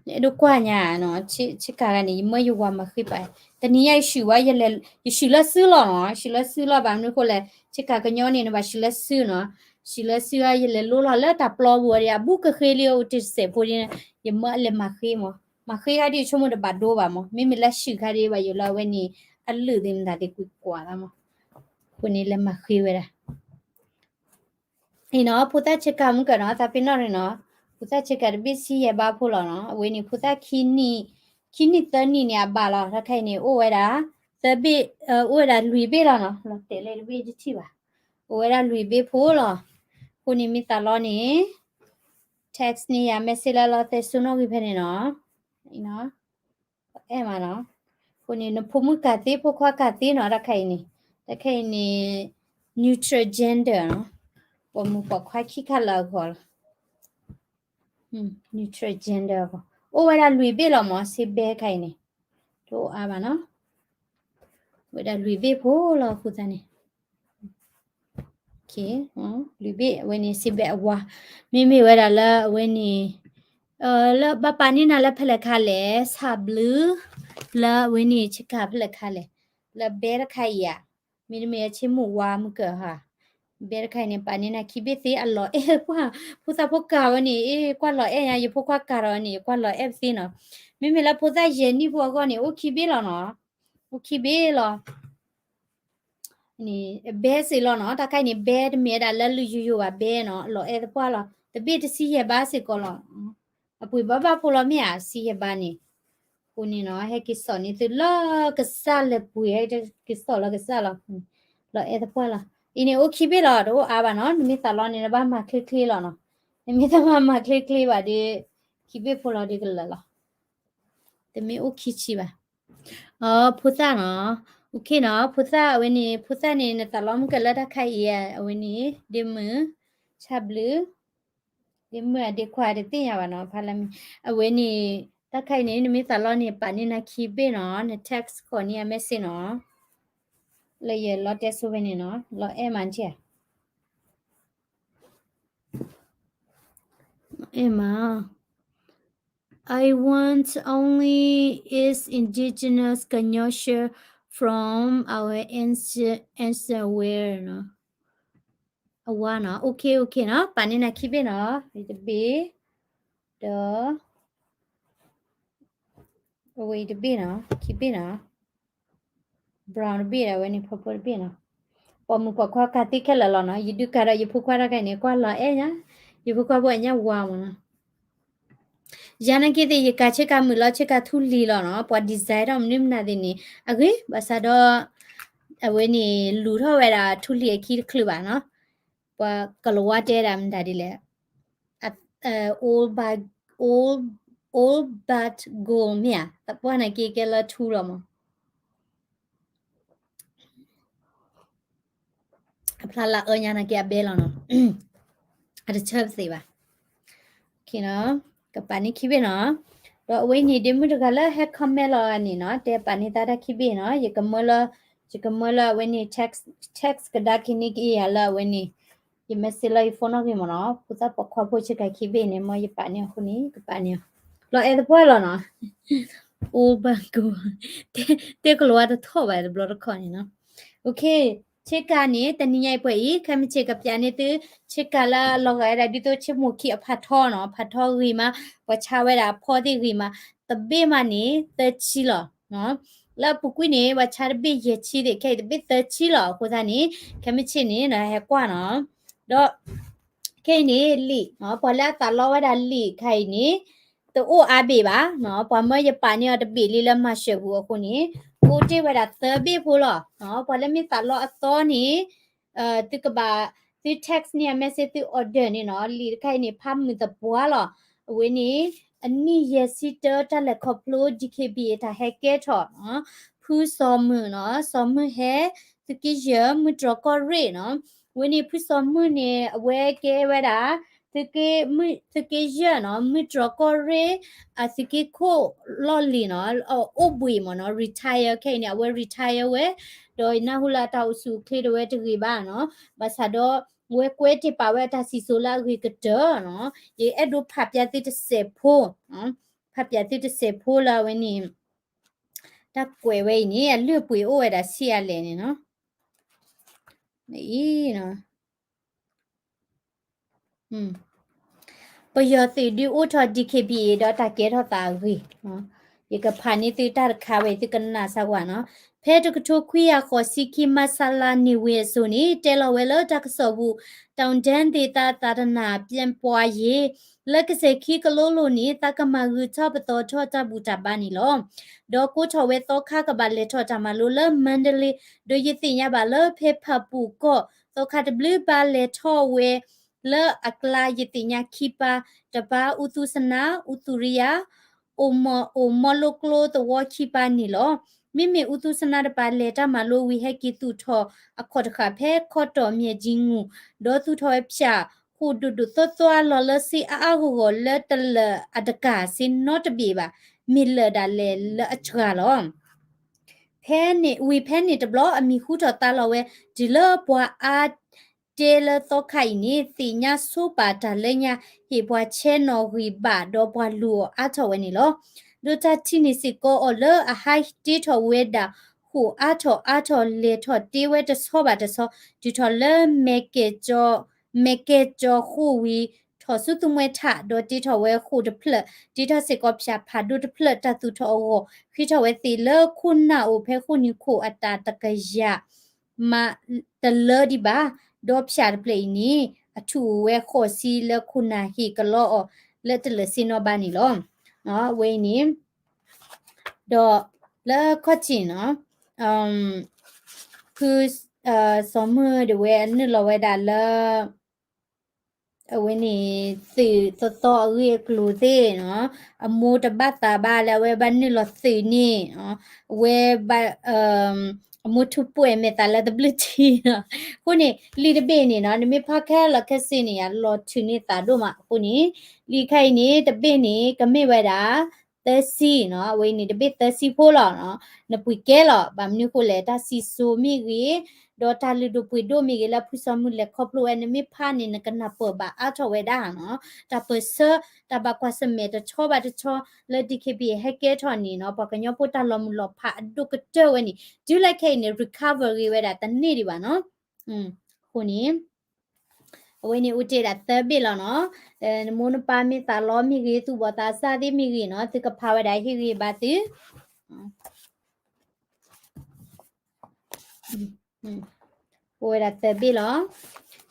အဲၣ်ဒိးကွၢ်ညါနီၤ, ဆ့ကၤဂၤန့ၣ် ယမၢယဝၤမၤဃ့ပာ်, တနံၤညါယဆှုၣ်ဝဲ, ယဆှုၣ်လၢစုလီၤနီၤ, ဆှုၣ်လၢစုလီၤ, ဘၣ်မနုၤဃိလဲၣ်, ဆ့ကၤကညီန့ၣ် နဘၣ်ဆှုၣ်လၢစုနီၤ, ဆှုၣ်လၢစု ယလဲၤလိလီၤလၢတၢ်ပျီပူၤဒီး အဘူးကဃ့လံ အိၣ်တ့ၢ်တစဲးဖိဒ်န့ၣ်, ယမၢလဲၤမၤဃ့မး, မၤဃ့ခါဒ်ဆိကမိၣ်တဘၣ်ဒိဘၣ်မး, မ့မ့ၢ်လၢဆှုၣ်ခါဒ်ဘၣ်ယိၣ်လၢအဝဲန့ၣ် အလုၣ်သ့ၣ်မတၤသ့ၣ်ကွံာ်ကွၢ်သးမး, အဃိန့ၣ်လဲၤမၤဃ့ဝဲဒၣ် အံၤနီၤ, ဖိသၣ်ဆ့ကၤမုၢ်ကနီၤ, သးပ့ၤနီၣ်ရ့ၣ်နီၤ, ဖိသၣ်ဆ့ကၤတဘ့ၣ်ဆံယဲၢ်ဘးဖိလီၤနီၤ, အဝဲန့ၣ် ဖိသၣ်ခံနံၣ်, ခံနံၣ်သၢနံၣ်န့ၣ်အဘၣ်လီၤ, တၢ်ခဲအံၤန့ၣ် အိၣ်ဝဲဒၣ် သၢဘ့ၣ်, အိၣ်ဝဲဒၣ်လွံၢ်ဘ့ၣ်လီၤနီၤ, လီၤတဲာ်လၢတဘ့ၣ်တထံၣ်ဘၣ်, အိၣ်ဝဲဒၣ်လွံၢ်ဘ့ၣ်ဖိလီၤ, အဃိန့ၣ်မ့ၢ်သးလီန့ၣ် text န့ၢ်ယၤ message လၢလီၤတဲစိနီၣ်ဂံၢ်ဖဲန့ၣ်နီၤ, အဲၣ်မးနီၤ, အဃိန့ၣ် နဖိမုၣ်ကၤသ့ ဖိခွါကၤသ့နီၤ, တၢ်ခဲအံၤန့ၣ်, တၢ်ခဲအံၤန့ၣ် neutral gender နီၤ, ပိာ်မုၣ်ပိာ်ခွါခံခါလၢအဂီၢ်လီၤ, neutral gender အဂီၢ်, အိၣ်ဝဲဒၣ်လွံၢ်ဘ့ၣ်လီၤမး, စ့ဘဲခဲအံၤန့ၣ်, တအိၣ်အါဘၣ်နီၤ, ဝဲဒၣ်လွံၢ်ဘ့ၣ်ဖိလီၤအဃိသတးန့ၣ် လွံၢ်ဘ့ၣ် အဝဲန့ၣ် စ့ဘဲအဝါ, မ့မ့ၢ်ဝဲဒၣ်လၢအဝဲန့ၣ်, လၢဘၣ်ပာ်န့ၢ်နၤလၢဖဲလဲၣ်ခါလဲၣ်, ဆၣ်ဘျုး, လၢအဝဲန့ၣ် ဆ့ကၤဖဲလဲၣ်ခါလဲၣ်, လၢဘဲတခါအံၤဧါ, မ့တမ့ၢ်ဆ့မိၢ်ဝါမုၢ်ကၢၤဧါ, ဘဲတခါအံၤန့ၣ် ပာ်န့ၢ်နၤခံဘ့ၣ်သ့အလီၤအဲၣ်ပှၢ်, ဖိသၣ်ဖိကၤဝဲန့ၣ် အ့ၣ် ကွၢ်လီၤအဲၣ်ညါ, ယဖိခွါကၤထီၣ်ဝဲန့ၣ် ယကွၢ်လီၤအဲၣ်ပသ့နီၤ, မ့မ့ၢ်လၢဖိသၣ်ယဲၢ်နံၣ်ဖိအဂီၢ်န့ၣ် အိၣ်ခံဘ့ၣ်လီၤနီၤ, အိၣ်ခံဘ့ၣ်လီၤ န့ၣ် ဘဲစ့ၢ်လီၤနီၤ, တၢ်ခါအံၤန့ၣ် ဘဲတမ့ၢ်ဝဲဒၣ်လၢလုၢ်ယိယိဘၣ် ဘဲနီၤ, လီၤအဲၣ်သပှၢ်လီၤ, တဘ့ၣ်တဆံယဲၢ်ဘးစ့ၢ်ကီးလီၤ, အပှ့ၤဘၣ်ဘၣ်ဖိလီၤမ့ၢ်ဧါ, ဆံယဲၢ်ဘးန့ၣ်, အဃိန့ၣ်နီၤ ဟဲက့ၤစိာ်န့ၢ်သုလၢကစၢ်လဲၤပှ့ၤ, ဟဲက့ၤစိာ်လၢကစၢ်လီၤ, လီၤအဲၣ်သပှၢ်လီၤ, အံၤန့ၣ်အိၣ်ခံဘ့ၣ်လီၤ, တအိၣ်အါဘၣ်နီၤ, နမ့ၢ်သးလီန့ၣ် နဘၣ်မၤချ့ချ့လီၤနီၤ, နမ့ၢ်သးမၤချ့ချ့ဘၣ်ဒီး ခံဘ့ၣ်ဖိလီၤဒီးကလၢာ်လီၤ, တမ့ၢ်အိၣ်ခံဆံဘၣ် အ ဖိသၣ်နီၤ, အိၣ်ခ့နီၤ, ဖိသၣ်အဝဲန့ၣ် ဖိသၣ်န့ၣ် နသးလီမုၢ်ကၢၤလၢတၢ်ခါအံၤဧါ, အဝဲန့ၣ် ဒ့မုၢ်, ဆၣ်ဘျုး, ဒ့မုၢ်အဒ့ခွါတသ့ၣ်ညါဘၣ်နီၤ, ဖးလၢမ့ၢ်, အဝဲန့ၣ် တၢ်ခါအံၤန့ၣ် နမ့ၢ်သးလီန့ၣ် ပာ်န့ၢ်နၤခံဘ့ၣ်နီၤ, န text ဃီၤန့ၢ်အ message နီၤ, လၢယလီၤတဲစိဖဲန့ၣ်နီၤ, လီၤအဲၣ်မးနထံၣ်ဧါ I want only is indigenous Kanyosha from our ancient, ancient where နီၤ, အဝါနီၤ, okay okay နီၤ, ပာ်န့ၢ်နၤခံဘ့ၣ်နီၤ, တဘ့ၣ်, ဒီး အဝဲအံၤတဘ့ၣ်နီၤ, ခံဘ့ၣ်နီၤ, brown တဘ့ၣ်ဒီး အဝဲန့ၣ် purple တဘ့ၣ်နီၤ, ပိာ်မုၣ်ပိာ်ခွါကၤသ့ခဲလၢာ်လီၤနီၤ, ယဒုးကၤဒီးယဖိခွါတၢ်ခါအံၤန့ၣ် ကွၢ်လီၤအဲၣ်ညါ, ယဖိခွါဖိအညၣ်ဝါမးနီၤ ယၤနာ်က့သ့ၣ် ယကၤဆ့ကၤမုာ်လီၤ ဆ့ကၤထူလံၤလီၤနီၤ, ပှၤ design ထီၣ်မနုၤမနုၤသ့ၣ်န့ၣ် အဂ့ၤ, ဘၣ်ဆၣ်ဒီး အဝဲန့ၣ် လူၤထီၣ်ဝဲဒၣ်ထူလံၤအခံတချုးဘၣ်နီၤ, ပှၤကလီၤဝါတဲဒၣ်မတၤဒ်လဲၣ်, old but, old, old but gold မ့ၢ်ဧါ, သပှၢ်နာ်က့ကဲလၢထူလီၤမး အဖျါလၢအၢညါနာ်က့အဘဲလီၤနီၤ, အတဆၢပသ့ၣ်ဘၣ်, ကပာ်န့ၢ်ခံဘ့ၣ်နီၤ, ဒီးအဝဲန့ၣ် ဒ့မုၣ်တဂၤလၢဟဲ comment လီၤန့ၣ်နီၤ, တဲပာ်န့ၢ်သးတၢ်ခံဘ့ၣ်နီၤ, ယကမၢလၢ, ယကမၢလၢအဝဲန့ၣ် text, text ကဒါက့ၤန့ၢ်က့ၤယၤလၢအဝဲန့ၣ်, ယ message လၢယ phone နီၣ်ဂံၢ်မးနီၤ, ဖိသၣ်ပိာ်ခွါဖိဆ့ကၤခံဘ့ၣ်န့ၣ် မ်ယပာ်န့ၢ်အဃိန့ၣ် ကပာ်န့ၢ်အီၤ, လီၤအဲၣ်သပှၢ်လီၤနီၤ, old but gold, တဲကလီၤဝါတထီၣ်ဘၣ်တဘျီတခီၣ်န့ၣ်နီၤ ဆ့ကၤန့ၣ် တနံၤညါအံၤပှဲၤအံၤ ခဲမုၢ်ဆ့ၣ်ကပျးန့ၢ်သု ဆ့ကၤလၢအလီၤဂာ်ဝဲဒၣ်ဒ်သိးဆ့မိၢ်ခံအဖးထီနီၤ, အဖးထီဂ့ၤမး, ပှၤဆါဝဲဒၣ်အဖီသ့ၣ်ဂ့ၤမး, တဘ့ၣ်မးန့ၣ် သၢဆံလီၤ. လၢအပူၤကွံာ်န့ၣ် ပှၤဆါတဘ့ၣ်ယဲၢ်ဆံသ့ၣ်, ခဲအံၤတဘ့ၣ်သၢဆံလီၤ. အဃိသတးန့ၣ် ခဲမုၢ်ဆ့ၣ်န့ၣ် ဟဲကွၢ်နီၤ, ဒီး ခဲအံၤန့ၣ် လံာ်, ပှၤလၢအသးလီဝဲဒၣ်လံာ်ခါအံၤန့ၣ် တအိၣ်အါဘ့ၣ်ဘၣ်, ပှၤမၢယပာ်န့ၢ်အီၤတဘ့ၣ်လံလၢမၤစၢၤပူၤအဃိန့ၣ် အိၣ်တ့ၢ်ဝဲဒၣ်သၢဘ့ၣ်ဖိလီၤ. ပှၤလၢမ့ၢ်သးလီအသီန့ၣ် သုကဘၣ် သု text န့ၢ်အ message သု order န့ၣ်နီၤ, လံာ်တခါအံၤန့ၣ် ဖးမုာ်သပှၢ်လီၤ. အဝဲန့ၣ် အနံၣ်ယဲၢ်ဆံတၢ တၢ်လဲၤခီဖျိ DKBA တၢ်ဟဲကဲထီၣ်, ဖုစီၤမုၢ်နီၤ, စီၤမုၢ်ဟဲ သုးက့ယဲၢ် မုၢ်တြီၢ်ကီၢ်ရ့ၣ်နီၤ. အဝဲန့ၣ် ဖုစီၤမုၢ်န့ၣ် အဝဲကဲဝဲဒၣ် သုးက့ယဲၢ်နီၤ, မုၢ်တြီၢ်ကီၢ်ရ့ၣ် အသုးက့ခိၣ်လီၢ်လံၤနီၤ, အိၣ်ဘှံးမ့ၢ်နီၤ, retire ခဲအံၤန့ၣ် အဝဲ retire ဝဲ, ဒီးယနၢ်ဟူလၢအတၢ်အိၣ်ဆူၣ်အိၣ်ချ့တဝဲတဂ့ၤဘၣ်နီၤ, ဘၣ်ဆၣ်ဒီး ဝဲကွဲးတ့ၢ်ပာ်ဝဲအတၢ်စံၣ်စိၤလၢအဂ့ၤကတၢၢ်နီၤ, ယအဲၣ်ဒိးဖးပၠးသုတစဲးဖိ, ဖးပၠးသုတစဲးဖိလၢအဝဲန့ၣ် တၢ်ကွဲးဝဲအံၤန့ၣ် အလုၢ်အပှ့ၤအိၣ်ဝဲဒၣ်ဆံးအါလဲၣ်န့ၣ်နီၤ, အံၤ ပယီၤသုးဒုးအိၣ်ထီၣ် DKBA ဒီးတၢ်ကဲထီၣ်သးအဂ့ၢ်, ယကဖးန့ၢ်သုတၢ်တခါဝဲ သုကနၣ်စၢ်ကွၢ်နီၤ. ဖဲတကထိခွံကယၤဃိးဆံခံ မဆလ နေဝင်းအစိၤန့ၣ် တဲလီၤဝဲလၢတၢ်ကစီၣ်ပူၤ တောင်တန်းဒေသသာသနာပြုပြင်ရေး လၢကစဲၤခံကလိလိၤန့ၣ် သးကမၤဂုာ်ထီၣ်ပသီထီၣ်တၢ်ဘူၣ်တၢ်ဘါန့ၣ်လီၤ. ဒီးကိးထီၣ်ဝဲသီခါကဘၣ်လဲၤထီၣ်တၢ်မၤလိလၢ မါဒလ့, ဒီးယသ့ၣ်ညါဘၣ်လၢဖဲဖၣ်ပူၣ်ကီၢ် သီခါတဘျုးဘၣ်လဲၤထီၣ်ဝဲ လၢအကျါယသ့ၣ်ညါခံပၢ်, တပၢ်အူသူစနါ, အူသူရံယါ, အိၣ်မီၢ်လိကျိသဝီခံပၢ်န့ၣ်လီၤ. မ့မ့ၢ်အူသူစနါတပၢ် လဲၤတၢ်မၤလိဝံၤဟဲက့ၤသူၣ်ထီၣ်အခီၣ်တဃာ်ဖဲခီတီၢ်မၠဲၣ်ကၠံငူၣ်, ဒီးသူၣ်ထီၣ်ဝဲဖၠၣ်ဃိၣ်ဒိၣ်ဒိၣ်သွါသွါလီၤလၢစ့အါအါဂီၢ်ဂီၢ်လၢတလၢာ်အတကၢ်စ့နီတဘ့ၣ်ဘၣ်, မ့ၢ်လၢာ်ဒၣ်လဲာ်လၢအစှၤလီၤ. ဖဲန့ၣ်ဝံၤဖဲန့ၣ်တဘျီ အမံၤဟူထီၣ်သါလီၤဝဲ တုၤလၢပှၤအါတဲလၢသီခါအံၤန့ၣ် သ့ၣ်ညါဆိပာ်တၢ်လၢညါ ဟ့ၣ်ပှၤဆဲးနီၣ်ဂံၢ်ဘါ ဒီးပှၤလူၤအီၤအါထီၣ်ဝဲန့ၣ်လီၤ. ဒီးတၢ်ထံၣ်န့ၢ်စ့ၢ်ကီးအီၤလၢအဟးတ့ထီၣ်ဝဲဒၣ် ဃိၣ်အါထီၣ်အါထီၣ် လဲၤထီၣ်တ့ဝဲတဆီဘၣ်တဆီ တုၤထီၣ်လၢ မဲာ်ကဲၣ်ကၠီဃိၣ်ဝံၤ ထီၣ်ဆူသူမှဲထး ဒီးတ့ထီၣ်ဝဲဃိၣ်တဖျၢၣ်, တ့ထီၣ်စ့ၢ်ကီးဖၠၣ်ဖးဒိၣ်တဖျၢၣ် တၢ်သူၣ်ထီၣ်အဂီၢ် ဃ့ထီၣ်ဝဲသ့ၣ်လၢခိၣ်နၢ်အိၣ်ဖဲဃိၣ်နံၤခိၣ်အတၢ်တကယၤ မးတလၢဒံးဘၣ်, ဒီးဖၠၣ်တဖျၢၣ်အံၤန့ၣ် အထူၣ်အိၣ်ဝဲဃိးဆံလၢခိၣ်နၢ်ဟ့ၣ်ကလီအီၤလၢတလၢာ်စ့နီဘၣ်န့ၣ်လီၤ. အဝဲအံၤန့ၣ် ဒီးလၢခီၣ်ထံးနီၤ ဖု စီၤမုၢ်ဒၣ်ဝဲအနုာ်လီၤဝဲဒၣ်လၢ အဝဲန့ၣ် သုးသီသီအဂ့ၢ်အကျိၤသ့ၣ်နီၤ, အမိၢ်တဘၣ်သးဘၣ်လၢအဝဲဘၣ်နုာ်လီၤသုးန့ၣ်, အဝဲဘၣ် အမိၢ်ထူးပှဲၤမဲာ်သးလၢတဘျုးထံနီၤ. အဃိန့ၣ် လံာ်တဘ့ၣ်န့ၣ်နီၤ နမ့ၢ်ဖးခဲလၢာ်ခဲဆ့န့ၣ် ယလီၤထုးန့ၢ်သးဒိၣ်မးအဃိန့ၣ် လံာ်ခါအံၤန့ၣ် တဘ့ၣ်န့ၣ် ကမ့ၢ်ဝဲဒၣ် သၢဆံနီၤ, အဝဲအံၤန့ၣ် တဘ့ၣ်သၢဆံဖိလီၤ. နပှ့ၤကဲလီၤ ဘၣ်မနုၤဃိလဲၣ် တၢ်စံၣ်စိၤမ့ၢ်ဂ့ၤ ဒီးတၢ်လုၢ်ဒိၣ်ပှ့ၤဒိၣ်မ့ၢ်ဂ့ၤ လၢဖုစီၤမုၢ်လဲၤခီဖျိဝဲ နမ့ၢ်ဖးန့ၣ် နကနၢ်ပၢၢ်ဘၣ်အါထီၣ်ဝဲဒၣ်နီၤ. တၢ်ပၢၢ်ဆၢ တၢ်ဘၣ်ကွၢ်ဆၢၣ်မဲာ်တဆီဘၣ်တဆီ လၢ DKBA ဟဲကဲထီၣ်န့ၣ်နီၤ ပှၤကညီဖိတၢ်လီၤမုၢ်လီၤဖးအဒိၣ်ကတၢၢ်ဝဲန့ၣ် တုၤလၢခဲအံၤန့ၣ် recover ဂ့ၤဝဲဒၣ်တန့ၢ်ဒံးဘၣ်နီၤ. အဃိန့ၣ် အဝဲန့ၣ်အိၣ်တ့ၢ်ဒၣ်သၢဘ့ၣ်လီၤနီၤ. နမိၢ်နပၢ်မ့ၢ်သးလီမ့ၢ်ဂ့ၤ သူၣ်ဘီၣ်သးစၢ်သ့ၣ်မ့ၢ်ဂ့ၤနီၤ သုကဖးဝဲဒၣ်ဟ့ၣ်ဂံၢ်ဘါသု အိၣ်ဝဲဒၣ်သၢဘ့ၣ်လီၤ.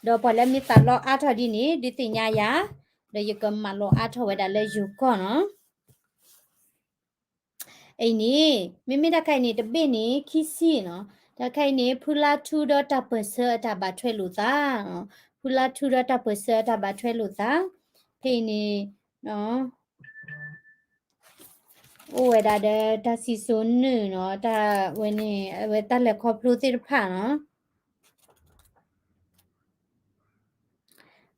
ဒီးပှၤလၢမ့ၢ်သးလီအါထီၣ်ဒ်န့ၣ် ဒုးသ့ၣ်ညါယၤ, ဒီးယကမၤလီၤအါထီၣ်ဝဲဒၣ်လၢယိၤကီၢ်နီၤ. အံၤန့ၣ် မ့မ့ၢ်တၢ်ခါအံၤန့ၣ် တဘ့ၣ်န့ၣ် ခံဆံနီၤ. တၢ်ခါအံၤန့ၣ် ဖုလါထူဒီးတၢ်ပၢၢ်ဆၢအတၢ်ဘၣ်ထွဲလိာ်သး, ဖုလါထူဒီးတၢ်ပၢၢ်ဆၢအတၢ်ဘၣ်ထွဲလိာ်သး, ဖဲအံၤန့ၣ် အိၣ်ဝဲဒၣ်ဒီးတၢ်စံၣ်စိၤနုာ်နီၤ, တၢ်ဝဲန့ၣ် အဝဲတၢ်လဲၤခီဖျိသ့ၣ်တဖၣ်နီၤ.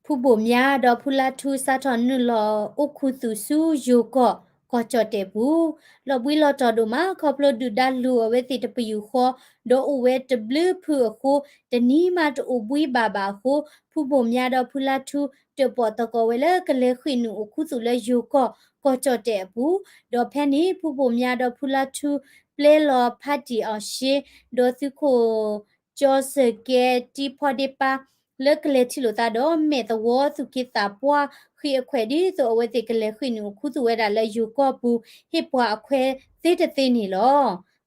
ဖုဘိၣ်မၠါဒီးဖုလါထူစးထီၣ်နုာ်လီၤအိၣ်ခူသူၣ်ဆူယိၤကီၢ် ကီၢ်ကၠီၣ်တဲၣ်ပူၤ, လီၤဘှံးလီၤတီၤဒိၣ်မး ခီဖျိဒုၣ်ဒါလူၤအဝဲသ့ၣ်တပယူာ်ဃီ, ဒီးအိၣ်ဝဲတဘျုးဖုအဃိ တနံၤမးတအိၣ်ဘှံးဘၣ်ဘၣ်အဃိ ဖုဘိၣ်မၠါဒီးဖုလါထူ တၢၣ်ပီၣ်သကိးဝဲလၢကလဲၤဃ့ၢ်နုာ်အိၣ်ခူသူၣ်လၢယိၤကီၢ် ကီၢ်ကၠီၣ်တဲၣ်အပူၤ, ဒီးဖဲန့ၣ် ဖုဘိၣ်မၠါဒီးဖုလါထူ ပျဲလီၤဖါတံၣ်အီၤရှ့ ဒီးသုးခိၣ် ကၠီၤစၢၢ်ကဲ တံဖီဒ့ပါ လၢကလဲၤထံၣ်လိာ်သးဒီးမဲာ်သဝီသူၣ်က့သးပှၢ်ဃ့အခွဲး ဒ်သိးအဝဲသ့ၣ်ကလဲၤဃ့ၢ်နုာ်အိၣ်ခူသူၣ်ဝဲဒၣ်လၢယိၤကီၢ်ပူၤ ဟ့ၣ်ပှၤအခွဲးသ့တသ့န့ၣ်လီၤ.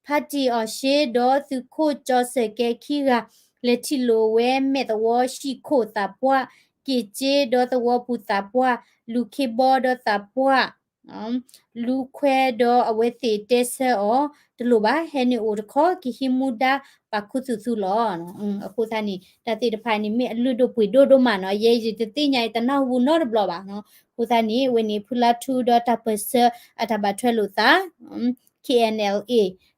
ဖါတံၢ်အီၣ်ရှ့ဒီးသုးခိၣ်ကၠီၤစၢၢ်ကဲခံဂၤ လဲၤထံၣ်လိာ်ဝဲမဲာ်သဝီဟံၣ်ခိၣ်သးပှၢ် က့ၣ်ကၠ့ဒီးသဝီပူၤသးပှၢ် လူၤခ့ဘီဒီးသးပှၢ် လူၤခွဲဒီးအဝဲသ့ၣ်တဲဆၢအီၤ တလိၣ်ဘၣ် ဟဲနုာ်အိၣ်တခီ ကဟံးမူဒါပာ်ခူသူၣ်သုလီၤ. အဃိသတးန့ၣ် တၢ်သ့ၣ်တဖၣ်န့ၣ် မ့ၢ်အလုၢ်ဒိၣ်ပှ့ၤဒိၣ်ဒိၣ်မးနီၤ ယဲယတသ့ၣ်ညါ ယတနၢ်ဟူနီတဘျီဘၣ်နီၤ. အဃိသတးန့ၣ် အဝဲန့ၣ် ဖုလါထူဒီးတၢ်ပၢၢ်ဆၢအတၢ်ဘၣ်ထွဲလိာ်သး K N L A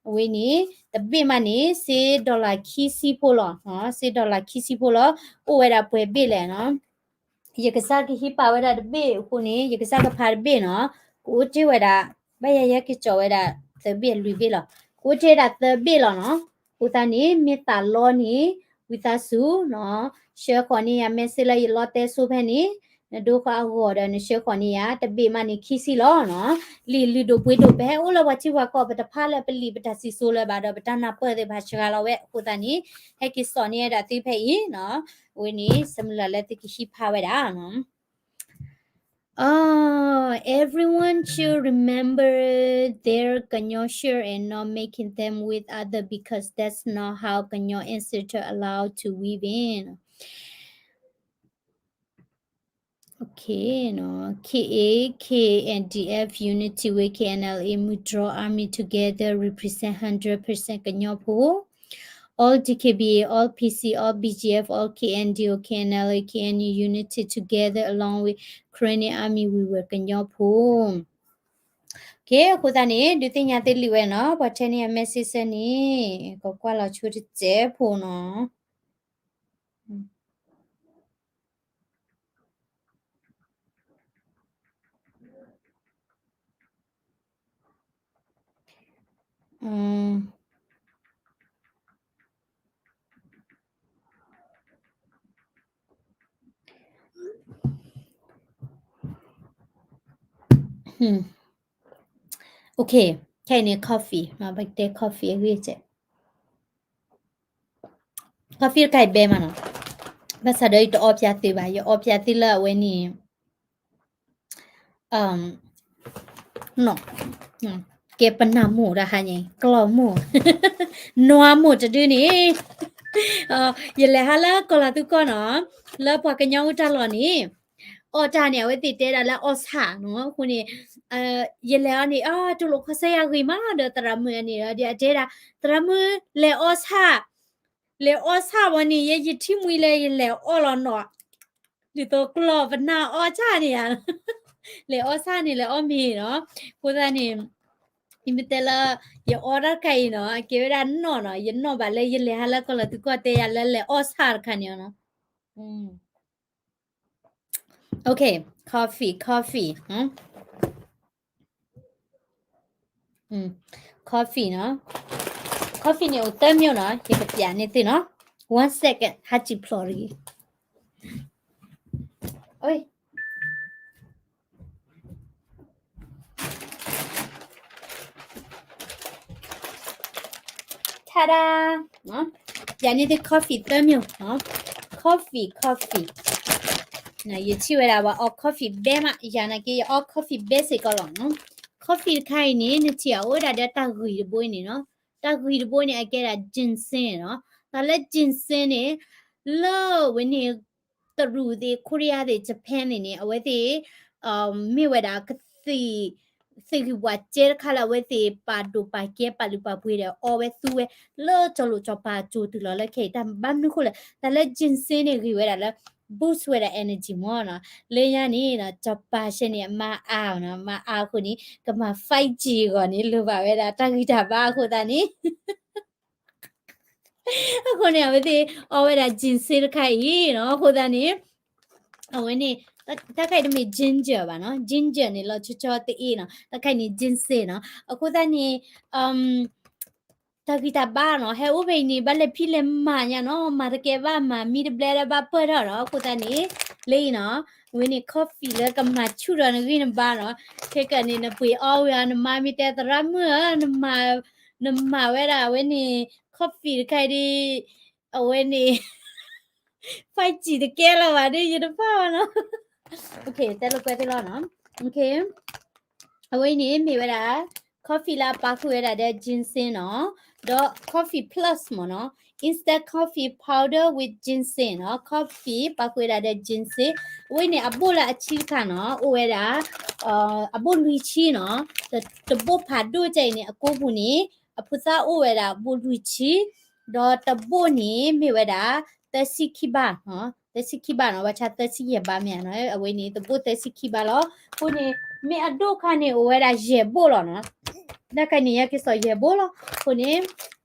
အဝဲန့ၣ် တဘ့ၣ်မးန့ၣ် စ့ dollar ခံဆံဖိလီၤ. စ့ dollar ခံဆံဖိလီၤ. အိၣ်ဝဲဒၣ်ပှဲၤဘ့ၣ်လဲၣ်နီၤ ယကစၢ်ကဟံးပာ်ဝဲဒၣ်တဘ့ၣ်အဃိန့ၣ် ယကစၢ်ကဖးတဘ့ၣ်နီၤ ကအိၣ်တ့ၢ်ဝဲဒၣ် ဘၣ်ယၤယဲက့ၤကၠီၤဝဲဒၣ်သၢဘ့ၣ်လွံၢ်ဘ့ၣ်လီၤ. ကအိၣ်တ့ၢ်ဒၣ်သၢဘ့ၣ်လီၤနီၤ. အဃိသတးန့ၣ် မ့ၢ်သးလီန့ၣ် ဝံသးစူၤနီၤ ဆှၢဃီၤန့ၢ်ယၤ message လၢယလီတဲစိဖဲန့ၣ် နဒိဃီအဂီၢ်ဒီးနဆှၢဃီၤန့ၢ်ယၤ တဘ့ၣ်မးန့ၣ် ခံဆံလီၤနီၤ. လံာ်လုၢ်ဒိၣ်ပှ့ၤဒိၣ် ပဟဲအိၣ်လၢပှၤထံပှၤကီၢ် ပတဖးလၢပလံာ်ပတၢ်စံၣ်စိၤလၢၤဘၣ်ဒီး ပတၢ်နၢ်ပၢၢ်သ့ၣ်တဖၣ်စှၤလီၤဝဲ အဃိသတးန့ၣ် ဟဲက့ၤစိာ်န့ၢ်ဝဲဒၣ်သုဖဲအံၤနီၤ. အဝဲန့ၣ် ဆၢမုၢ်လၢ်လၢသုကဟံးဖးဝဲဒၣ်နီၤ. Oh, everyone should remember their ကညီ shirt and not making them with other because that's not how ကညီ ancestor allow to weave in. Okay, no. K A, K N D F, Unity with K N L A, Mudraw Army together represent hundred percent ကညီဖိ All D K B A, all P C, all B G F, all K N D O, K N L A, K N U, unity together along with Karen Army, we were ကညီဖိ. Okay, အဃိသတးန့ၣ် ဒုးသ့ၣ်ညါသ့လံဝဲနီၤ, ပှၤထဲန့ၣ်အ message န့ၣ် ကကွၢ်လီၤဆိတစဲးဖိနီၤ. Okay, ခဲအံၤန့ၣ် coffee နီၤ, ပကတဲ coffee အဂ့ၢ်စဲး. coffee တခါအံၤဘဲမးနီၤ, ဘၣ်ဆၣ်ဒီးယတအီပျးသုဘၣ်, ယအီပျးသုလၢအဝဲန့ၣ် နီၤ, ကဲပနၢ်မိၢ်တဟါညါ, ကျီၢ်မိၢ်, နွါမိၢ်တဒုန့ၣ်, ယလဲၤဟးလၢကီၢ်လီၤသူကီၢ်နီၤ, လၢပှၤကညီအူတၢ်လီၢ်န့ၣ် အီၣ်တၢ်န့ၣ် အဝဲသ့ၣ်တဲဒၣ်လၢအီၣ်ဆၣ်နီၤ, အဃိန့ၣ် ယလဲၤအီၤန့ၣ် အတလိၣ်ခီဆၢယၤဂ့ၤမးဒီးသရၣ်မုၣ်န့ၣ်ဒီး အတဲဒၣ် သရၣ်မုၣ် လဲၤအီၣ်ဆၣ်, လဲၤအီၣ်ဆၣ်ဝဲန့ၣ် ယဲယထံၣ်မှံလၢယလဲၤအီၣ်လီၤနီၤ, ဒ်သိးကျီၢ်ပနၢ်အီၣ်ဆၣ်န့ၣ်ဧါ, လဲၤအီၣ်ဆၣ်န့ၣ် လဲၤအီၣ်မ့ၤနီၤ, အဃိသတးန့ၣ် ယမ့ၢ်တဲလၢ ယအီၣ်တၢ်တခါအံၤနီၤ အကဲဝဲဒၣ်နီၢ်နီၤ, ယနီၢ်ဘၣ်လၢယလဲၤဟးလၢကီၢ်လီၤသူကီၢ်တဲယၤလၢလဲၤအီၣ်ဆၣ်တခါန့ၣ်နီၤ. Okay, coffee, coffee, coffee နီၤ, coffee န့ၣ်အိၣ်သၢမဵဝ်နီၤ, ယကပျးန့ၢ်သုနီၤ, one second, ဟးစံၣ်ဖျိးတဂ့ၤ. Ta-da, ယၤန့ၣ်သ့ၣ် coffee သၢမဵဝ်, coffee, coffee, ယထံၣ်ဝဲဒၣ်ပှၤအီ coffee ဘဲမး, ယၤနာ်က့ ယအီ coffee ဘဲစ့ၢ်ကီးလီၤ. coffee တခါအံၤန့ၣ် နထံၣ်အအိၣ်ဝဲဒၣ်ဒီးတၢ်ဂံၢ်တဘိအံၤန့ၣ်နီၤ, တၢ်ဂံၢ်တဘိန့ၣ် အကဲဒၣ် ginseng နီၤ, တၢ်လၢ ginseng န့ၣ် လၢဝဲန့ၣ် တရူးသ့ၣ် ခိရံယါသ့ၣ် Japan သ့ၣ်န့ၣ် အဝဲသ့ၣ် မ့ၢ်ဝဲဒၣ်ကသံၣ် သ့ၣ်ဂံၢ်ဝၣ်စဲတခါလၢအဝဲသ့ၣ်ပာ်ဒိၣ်ပာ်ကဲ ပာ်လုၢ်ပာ်ပှ့ၤဒီး အီဝဲသူဝဲ လၢကၠီၤလိာ်ကၠီၤပၤကၠိၤတုၤလီၤလၢခဲအံၤ တၢ်ဘၣ်မနုၤဃိလဲၣ် တၢ်လၢ ginseng န့ၣ် ဂ့ၤဝဲဒၣ်လၢ boost ဝဲဒၣ် energy မ့ၢ်နီၤ, လၢညါန့ၣ် ကၠီၤပၤရှဲန့ၣ် အမါအါနီၤ, မါအါအဃိန့ၣ် ကမၤ five G အဂီၢ်န့ၣ် လိၣ်ဘၣ်ဝဲဒၣ်တၢ်ဂံၢ်တၢ်ဘါအဃိသတးန့ၣ် အဃိန့ၣ် အဝဲသ့ၣ်အီဝဲဒၣ် ginseng တခါအံၤနီၤ, အဃိသတးန့ၣ် အဝဲန့ၣ် တၢ်ခါအံၤတမ့ၢ် ginger ဘၣ်နီၤ, ginger န့ၣ် လီၤဆီဆီတအ့ၣ်နီၤ, တၢ်ခါအံၤန့ၣ် ginseng နီၤ, အဃိသတးန့ၣ် တၢ်ဂံၢ်တၢ်ဘါနီၤ ဟဲအိၣ်ဖဲအံၤန့ၣ် ဘၣ်လဲၤဖံးလဲၤမၤညါနီၤ, မၤတကဲဘၣ်မၤမံတဘျဲလၢဘၣ်ပၢၢ်ထီၣ်နီၤ, အဃိသတးန့ၣ် လၢအံၤနီၤ အဝဲန့ၣ် coffee လၢကမၤဆူၣ်ဒီးနဂံၢ်နဘါနီၤ, ခဲကနံၣ်န့ၣ် နပှ့ၤအီဝဲဧါ နမါမ့ၢ်တဲသရၣ်မုၣ်ဧၢ နမၤဝဲဒၣ်အဝဲန့ၣ် coffee တခါအံၤဒီး အဝဲန့ၣ် five G တကဲလၢၤဘၣ်ဒီး ယတဖၣ်ဘၣ်နီၤ. တဲလိာ်ကွဲသ့လီၤနီၤ. အဝဲအံၤန့ၣ်မ့ၢ်ဝဲဒၣ် coffee လၢအပာ်ဃုာ်ဝဲဒၣ်ဒီး ginseng နီၤ, ဒီး coffee plus မ့ၢ်နီၤ, instant coffee powder with ginseng နီၤ, coffee ပာ်ဃုာ်ဝဲဒၣ်ဒီး ginseng. အဝဲအံၤန့ၣ် အဘိၣ်လၢအဆံတခါနီၤ အိၣ်ဝဲဒၣ် အဘိၣ်လွံၢ်ဆံနီၤ, တဘိၣ်ဖးဒိၣ်ကဲအံၤန့ၣ် အကိပူၤန့ၣ် အဖိသၣ်အိၣ်ဝဲဒၣ်အဘိၣ်လွံၢ်ဆံ, ဒီးတဘိၣ်န့ၣ်မ့ၢ်ဝဲဒၣ် သၢဆံခံဘး, သၢဆံခံဘးနီၤ, ဘၣ်ဆၣ်သၢဆံယဲၢ်ဘးမ့ၢ်ဧါနီၤ, အဝဲန့ၣ် တဘိၣ်သၢဆံခံဘးလီၤ. အဃိန့ၣ် မ့ၢ်အဒိၣ်ခါန့ၣ် အိၣ်ဝဲဒၣ်ယဲၢ်ဘိၣ်လီၤနီၤ. တၢ်ခါန့ၣ် ယက့ၤစိာ်ယဲၢ်ဘိၣ်လီၤ. အဃိန့ၣ်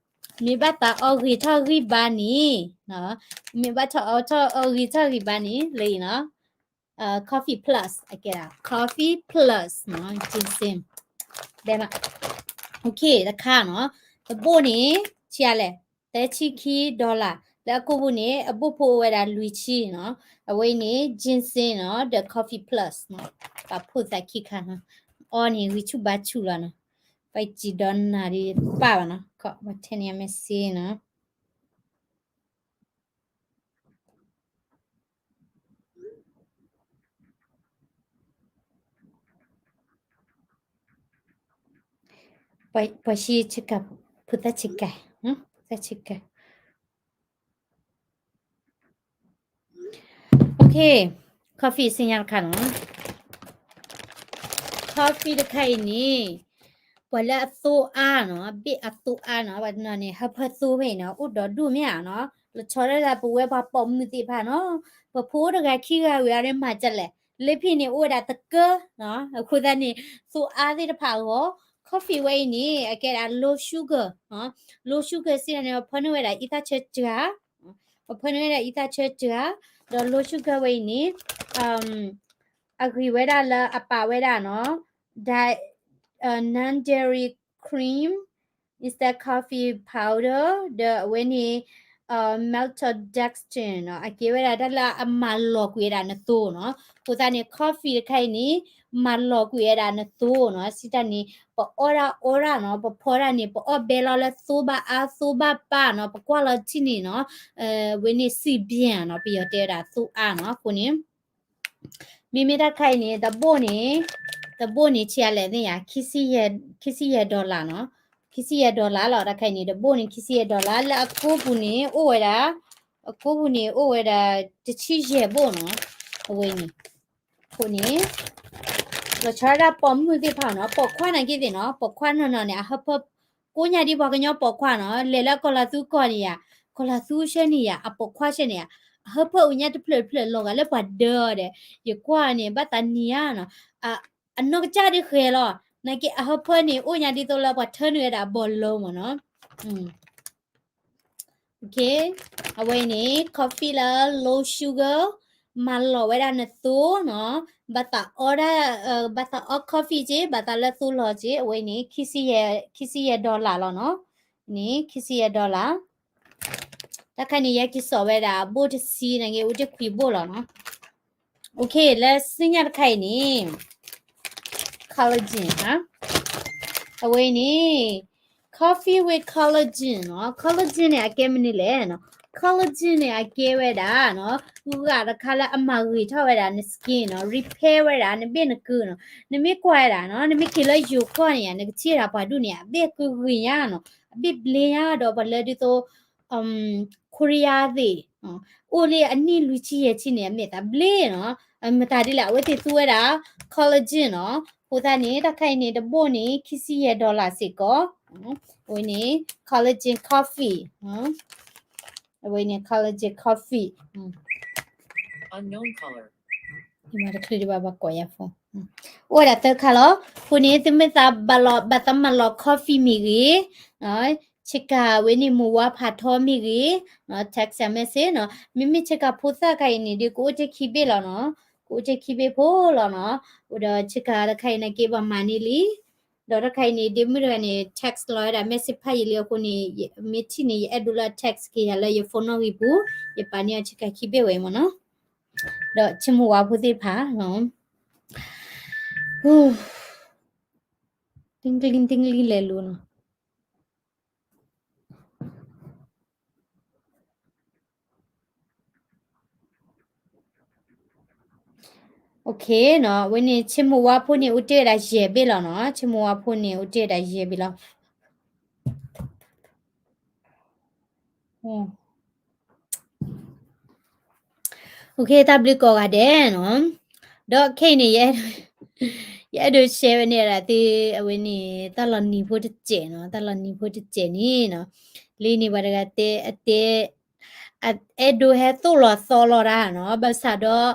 မ့ၢ်ဘၣ်သးအီဂ့ၤထီၣ်ဂံၢ်ဘါန့ၣ်, မ့ၢ်ဘၣ်သးအီဂ့ၤထီၣ်ဂံၢ်ဘါန့ၣ် လၢအံၤနီၤ coffee plus အကဲဒၣ် coffee plus နီၤ ginseng ဒဲးဘၣ်. တခါနီၤ, တဘိၣ်န့ၣ် ဆံးအါလဲၣ်, သၢဆံခံ dollar လၢအကိပူၤန့ၣ် အဘိၣ်ဖိအိၣ်ဝဲဒၣ်လွံၢ်ဆံနီၤ, အဝဲအံၤန့ၣ် ginseng နီၤ ဒီး coffee plus နီၤ, ပာ်ဖှိၣ်သးခံခါနီၤ, အီန့ၣ်ဂံၢ်ဆူၣ်ဘါဆူၣ်လီၤနီၤ, ပစံးဒီးနၤဒီးပၢ်ဘၣ်နီၤ, ပှၤထဲန့ၣ်အမဲာ်စ့နီၤ. ပှၤဆံးဆ့ကၤ, ဖိသၣ်ဆ့ကၤ, ဖိသၣ်ဆ့ကၤ. Okay, coffee စံညါတခါနီၤ. Coffee တခါအံၤန့ၣ် ပှၤလၢအသိအါနီၤ, ဘ့ၣ်အသိအါနီၤ, ပှၤတနီၤန့ၣ် ဟၢဖၢသိဖဲအံၤနီၤ အိၣ်ဒီးဒူၣ်မ့ၢ်ဧါနီၤ, လီၤဆီဒၣ်တၢ်ပဝဲပှၤပိာ်မုၣ်သ့ၣ်တဖၣ်နီၤ, ပဖိတဂၤခံဂၤဝံၤအါန့ၣ်မၤဒ်လဲၣ်, လၢဖဲန့ၣ်အိၣ်ဝဲဒၣ်တကၢနီၤ, အဃိသတးန့ၣ် သိအါသ့ၣ်တဖၣ်အဂီၢ် coffee ဝဲအံၤန့ၣ် အကဲဒၣ် low sugar, low sugar စံးတၢ်န့ၣ် ပဖၢနုာ်ဝဲဒၣ်အံသၣ်ဆၢစှၤ, ပဖၢနုာ်ဝဲဒၣ်အံသၣ်ဆၢစှၤ, ဒီး low sugar ဝဲအံၤန့ၣ် အဂ့ၤဝဲဒၣ်လၢအပာ်ဝဲဒၣ်နီၤ, di- non-dairy cream, instant coffee powder, ဒီးအဝဲန့ၣ် maltodextrin နီၤ, အကဲဝဲဒၣ်တၢ်လၢအမၤလီၤကွံာ်ဝဲဒၣ်နသိနီၤ, အဃိသတးန့ၣ် coffee တခါအံၤန့ၣ် မၤလီၤကွံာ်ဝဲဒၣ်နသိနီၤ, စံးတၢ်န့ၣ် ပအီၣ်ဒၣ်အီဒၣ်နီၤ, ပဖီဒၣ်န့ၣ် ပအီၣ်ဘဲလီၤလၢသိဘၣ်အါသိဘၣ်ပၢ်နီၤ, ပကွၢ်လီၤထံၣ်န့ၣ်နီၤ, ဝဲန့ၣ်စံးဘျဲၣ်နီၤ, ပယီၤတဲဝဲဒၣ်သိအါနီၤ, အဃိန့ၣ် မ့မ့ၢ်တၢ်တခါအံၤန့ၣ် တဘိၣ်န့ၣ်, တဘိၣ်န့ၣ်ဆံးအါလဲၣ်သ့ၣ်ညါ, ခံဆံယဲၢ် dollar နီၤ, ခံဆံယဲၢ် dollar လီၤ, တၢ်တခါအံၤန့ၣ် တဘိၣ်န့ၣ် ခံဆံယဲၢ် dollar လၢအကိပူၤန့ၣ် အိၣ်ဝဲဒၣ်, အကိပူၤန့ၣ် အိၣ်ဝဲဒၣ် တဆံယဲၢ်ဘိၣ်နီၤ, အဝဲန့ၣ် အဃိန့ၣ် လီၤဆီဒၣ်တၢ်ပိာ်မုၣ်သ့ၣ်တဖၣ်နီၤ, ပိာ်ခွါနာ်က့သ့ၣ်နီၤ, ပိာ်ခွါနီၢ်နီၢ်န့ၣ် အဟၢဖၢကိးညါဒ်ပှၤကညီပိာ်ခွါနီၤ, လဲၤလၢကီၢ်လီၤသူကီၢ်န့ၣ်ယါ, ကီၢ်လီၤသူဆှၢန့ၣ်ယါ, အပိာ်ခွါဆှၢန့ၣ်ယါ, အဟၢဖၢအိၣ်ညါတဖျၢၣ်တဖျၢၣ်လီၤဂာ်လၢပှၤဒၢဒီး, ယကွၢ်န့ၣ် ဘၣ်သးနံၤဧါနီၤ, အနီၢ်ကစၢ်ဒ်ဃဲၤလီၤ, နာ်က့အဟၢဖၢန့ၣ် အိၣ်ညါဒ်သိးလၢပှၤထၢနုာ်ဝဲဒၣ်အဘီလၢမ့ၢ်နီၤ. အဝဲအံၤန့ၣ် coffee လၢ low sugar မၤလီၤဝဲဒၣ်နသိနီၤ, ဘၣ်သးအီဒၣ်, ဘၣ်သးအီ coffee က့, ဘၣ်သးလၢသိလီၤက့, အဝဲအံၤန့ၣ် ခံဆံယဲၢ် dollar လီၤနီၤ, န့ၣ် ခံဆံယဲၢ် dollar တၢ်ခါန့ၣ် ယဲက့ၤစိာ်ဝဲဒၣ် ဘိၣ်တဆံ နာ်က့ အိၣ်တ့ၢ်ခွံဘိၣ်လီၤနီၤ. လၢစံၣ်ညီၣ်တခါအံၤန့ၣ် collagen အဝဲအံၤန့ၣ် coffee with collagen နီၤ. collagen န့ၣ် အကဲမနုၤလဲၣ်နီၤ. collagen န့ၣ် အကဲဝဲဒၣ်နီၤ ဂုၤဂၤတခါလၢအမၤဂ့ၤထီၣ်ဝဲဒၣ်န skin နီၤ, repair ဝဲဒၣ်နဘ့ၣ်နကုနီၤ. နမ့ၢ်ကွၢ်ဝဲဒၣ်နီၤ, နမ့ၢ်က့ၤလၢယိၤကီၢ်န့ၣ်ဧါ, နကထံၣ်ဝဲဒၣ်ပှၤဒူၣ်န့ၣ် အဘ့ၣ်ကုဂ့ၤညါနီၤ, အဘ့ၣ်ဘျ့ညါဒီး ပှၤလၢဒ်သိး ခိရံယါသ့ၣ် အိၣ်လၢအနံၣ်လွံၢ်ဆံယဲၢ်ဆံန့ၣ် အမဲာ်သးဘျ့နီၤ. မတၤဒ်လဲၣ်, အဝဲသ့ၣ်သူဝဲဒၣ် collagen နီၤ. အဃိသတးန့ၣ် တၢ်ခါအံၤန့ၣ် တဘိၣ်န့ၣ် ခံဆံယဲၢ် dollar စ့ၢ်ကီး. အဝဲန့ၣ် collagen coffee, အဝဲန့ၣ် collagen coffee တချုးဒံးဘၣ် ဘၣ်ကိးယၤဖိ, အိၣ်ဝဲဒၣ်သၢခါလီၤ. အဃိန့ၣ် သုမ့ၢ်သးဘၣ်လီၤ, ဘၣ်သးမၤလီၤ coffee မ့ၢ်ဂ့ၤ, ဆ့ကၤဝဲန့ၣ် မုၢ်ဝါဖးထီမ့ၢ်ဂ့ၤ, text message နီၤ. မ့မ့ၢ်ဆ့ကၤဖိသၣ်ခါအံၤန့ၣ် ဒ်ကအိၣ်တ့ၢ်ခံဘ့ၣ်လီၤနီၤ, ကအိၣ်တ့ၢ်ခံဘ့ၣ်ဖိလီၤနီၤ. ဒီးဆ့ကၤတခါအံၤနာ်က့ ပှၤမၤန့ၢ်လံ, ဒီးတၢ်ခါအံၤန့ၣ် ဒ့မုၣ်တဂၤန့ၣ် text လီၤဝဲဒၣ် message ဖးယံာ်လံအဃိန့ၣ် မ့ၢ်ထံၣ်န့ၣ် ယအဲၣ်ဒိးလၢ text က့ၤယၤလၢယ phone နီၣ်ဂံၢ်ပူၤ, ယပာ်န့ၢ်အီၤဆ့ကၤခံဘ့ၣ်ဝဲအံၤမ့ၢ်နီၤ. ဒီးဆ့မုၢ်ဝါဖိသ့ၣ်တဖၣ် တံၢ်ကလံၢ်တံၢ်ကလံၢ်လဲၤလိၤနီၤ. နီၤ, အဝဲန့ၣ် ဆ့မိၢ်ဝါဖိန့ၣ် အိၣ်တ့ၢ်ဝဲဒၣ်ယဲၢ်ဘ့ၣ်လီၤနီၤ, ဆ့မိၢ်ဝါဖိန့ၣ် အိၣ်တ့ၢ်ဝဲဒၣ်ယဲၢ်ဘ့ၣ်လီၤ. တၢ်ဘျုးကိးဂၤဒဲးနီၤ, ဒီးခဲအံၤန့ၣ် ယအဲၣ်ဒိး share ဝဲန့ၣ်ဒၣ်သု အဝဲန့ၣ် တၢ်လီၤနံၤဖိတစဲးနီၤ, တၢ်လီၤနံၤဖိတစဲးန့ၣ်နီၤ, လံန့ၣ်ပှၤတဂၤတဲ အတဲ အဲၣ်ဒိးဟဲသိၣ်လီၤသီလီၤတၢ်နီၤ, ဘၣ်ဆၣ်ဒီး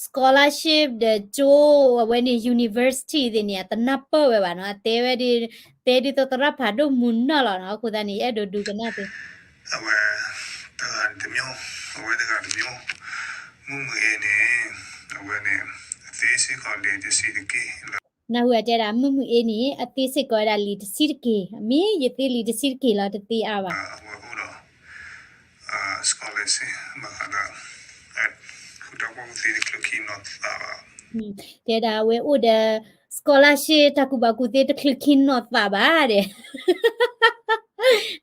scholarship ဒီးကၠိ အဝဲန့ၣ် university သ့ၣ်န့ၣ် အတနၢ်ပၢၢ်ဝဲဘၣ်နီၤ, အတဲဝဲဒ် တဲဒ်သိးသရၣ်ဖးဒိၣ်မုၢ်နီၢ်လီၤနီၤ, အဃိသတးန့ၣ် ယအဲၣ်ဒိးဒုးကနၣ်သု အဝဲ တဂၤတမျိုး, အဝဲတဂၤတမျိုး, မုၢ်မုၢ်အ့န့ၣ် အဝဲန့ၣ် အသ့စ့ၢ်ကီးလံာ်တဆံးတက့ၢ်လီၤ. နၢ်ဟူအတဲဒၣ် မုၢ်မုၢ်အ့န့ၣ် အသ့စ့ၢ်ကီးဝဲဒၣ်လံာ်တဆံးတက့ၢ်, မ့ၢ်ယသ့လံာ်တဆံးတက့ၢ်လီၤ တသ့အါဘၣ်. အဝဲအိၣ်ဒီး scholarship ဘၣ်ဃးဒီး တၢ်ကူၣ်ဘၣ်ကူၣ်သ့တချုးခံနီၢ်သးဘၣ်. တဲဒၣ်အဝဲအိၣ်ဒီး scholarship တၢ်ကူၣ်ဘၣ်ကူၣ်သ့တချုးခံနီၢ်သးဘၣ်ဒဲး,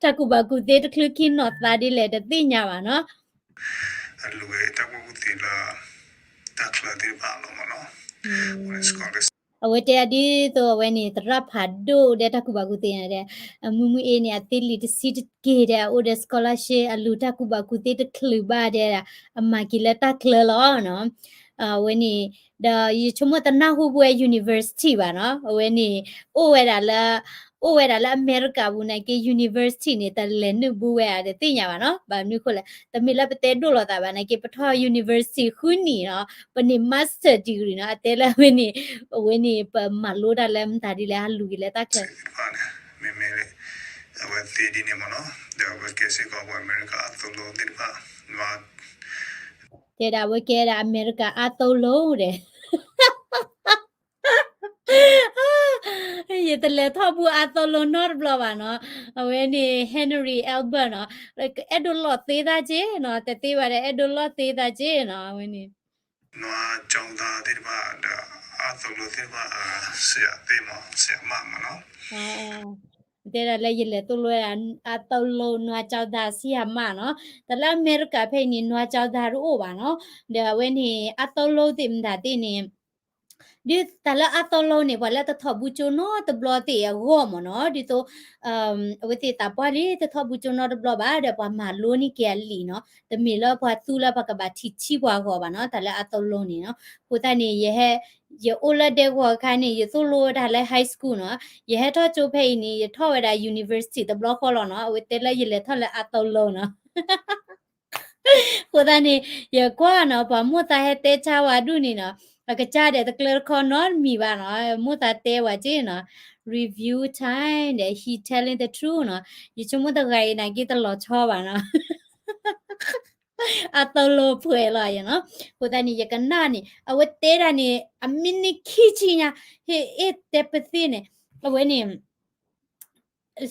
တၢ်ကူၣ်ဘၣ်ကူၣ်သ့တချုးခံနီၢ်သးဒ်လဲၣ်တသ့ၣ်ညါဘၣ်နီၤ. အလူၤဝဲတၢ်ကူၣ်ဘၣ်ကူၣ်သ့လၢ တၢ်ချၢသ့ၣ်တဖၣ်လီၤမးနီၤ. အဝဲတဲဒ်သိးအဝဲန့ၣ် သရၣ်ဖးဒိၣ်ဒဲးတၢ်ကူၣ်ဘၣ်ကူၣ်သ့န့ၣ်ဒဲး, အမုၢ်မုၢ်အ့န့ၣ် အသ့လံာ်တဆံးတက့ၢ်ဒဲး အအိၣ်ဒီး scholarship အလူၤတၢ်ကူၣ်ဘၣ်ကူၣ်သ့တချုးဘၣ်ဒဲး, အမၤက့ၤလၢတၢ်ချၢလီၤနီၤ. အဝဲန့ၣ် ဒီးယဆိကမိၣ်တနၢ်ဟူဘၣ်ဝဲ university ဘၣ်နီၤ, အဝဲန့ၣ် အိၣ်ဝဲဒၣ်လၢ အိၣ်ဝဲဒၣ်လၢအမဲရကၤပူၤန့ၣ်က့ university န့ၣ် တလဲၤနုာ်ဘူးဝဲဧါတသ့ၣ်ညါဘၣ်နီၤ. ဘၣ်မနုၤအဃိလဲၣ်, တမ့ၢ်လၢပတဲဒိၣ်လိာ်သးဘၣ်န့ၣ်က့ ပထီၣ် university ဃုနံၣ်နီၤ, ပန့ၢ် master degree နီၤ, အတဲလၢအဝဲန့ၣ် အဝဲန့ၣ် ပမၤလိတၢ်လၢမတၤဒ်လဲၣ် ဟးလူၤက့ၤလၢတၢ်ချၢ မ့မ့ၢ် အဝဲသ့ဒ်န့ၣ်မးနီၤ, ဒီးအဝဲကဲစ့ၢ်ကီးပှၤအမဲရကၤအသိလိသ့ၣ်တဖၣ် တဲဒၣ်အဝဲကဲဒၣ်အမဲရကၤအသိလိဒဲး ယတလဲၤထီၣ်ဘူးအသိလိနီတဘျီဘၣ်နီၤ. အဝဲန့ၣ် Henry Albert နီၤ, အဲၣ်ဒိးလီၤသ့သးက့နီၤ, တသ့ဘၣ်ဒီး အဲၣ်ဒိးလီၤသ့သးက့နီၤ, အဝဲန့ၣ် နွားကျောင်းသားသ့ၣ်တဖၣ်ဒီး အသိလိသ့ၣ်တဖၣ် ဆရာသ့ၣ်မး ဆရာမမးနီၤ. တဲဒၣ်လၢယလဲၤသိၣ်လိဝဲဒၣ် အသိလိ နွားကျောင်းသား ဆရာမနီၤ, တၢ်လၢအမဲရကၤဖဲအံၤန့ၣ် နွားကျောင်းသားတအိၣ်ဘၣ်နီၤ, ဒီးအဝဲန့ၣ် အသိလိသ့ၣ်မတၤသ့ၣ်န့ၣ် ဒ်တၢ်လၢအသိလိန့ၣ် ပှၤလၢတထီၣ်ဘူးကၠိနီတဘျီသ့ၣ်အဂီၢ်မးနီၤ, ဒ်သိး အဝဲသ့ၣ်သးပှၢ်လံ တထီၣ်ဘူးကၠိနီတဘျီဘၣ် ဒီးပှၤမၤလိန့ၢ်က့ၤအလံာ်နီၤ, တမ့ၢ်လၢပှၤသူလၢပှၤကဘၣ်ထံၣ်ဆံးပှၤအဂီၢ်ဘၣ်နီၤ, တၢ်လၢအသိလိန့ၣ်နီၤ. အဃိသတးန့ၣ် ယဟဲ ယအိၣ်လၢဒဲကဝီၤအခါန့ၣ် ယသိၣ်လိဝဲဒၣ်လၢ high school နီၤ, ယဟဲထီၣ်ကၠိဖဲအံၤန့ၣ် ယထီၣ်ဝဲဒၣ် university တဘျီဃီလီၤနီၤ, အဝဲတဲလၢယလဲၤထီၣ်လၢအသိလိနီၤ. အဃိသတးန့ၣ် ယကွၢ်နီၤ ပှၤမိၢ်သးဟဲတဲဆါဝဲဒူၣ်န့ၣ်နီၤ, အကစၢ်ဒဲးတကျၢၤတခီနီတမံၤဘၣ်နီၤ, မိၢ်သးတဲဝဲက့နီၤ, review time ဒီး he telling the truth နီၤ, ယဆိကမိၣ်တဂၤအံၤန့ၣ်က့တလီၤဆီဘၣ်နီၤ. အသိလိပှဲၤလီၤယနီၤ. အဃိသတးန့ၣ် ယကနၣ်န့ၣ် အဝဲတဲဒၣ်န့ၣ် အမံးနံးခံဆံညါ ဟ့ၣ်အဲၣ်တဲပသ့ၣ်န့ၣ် အဝဲန့ၣ်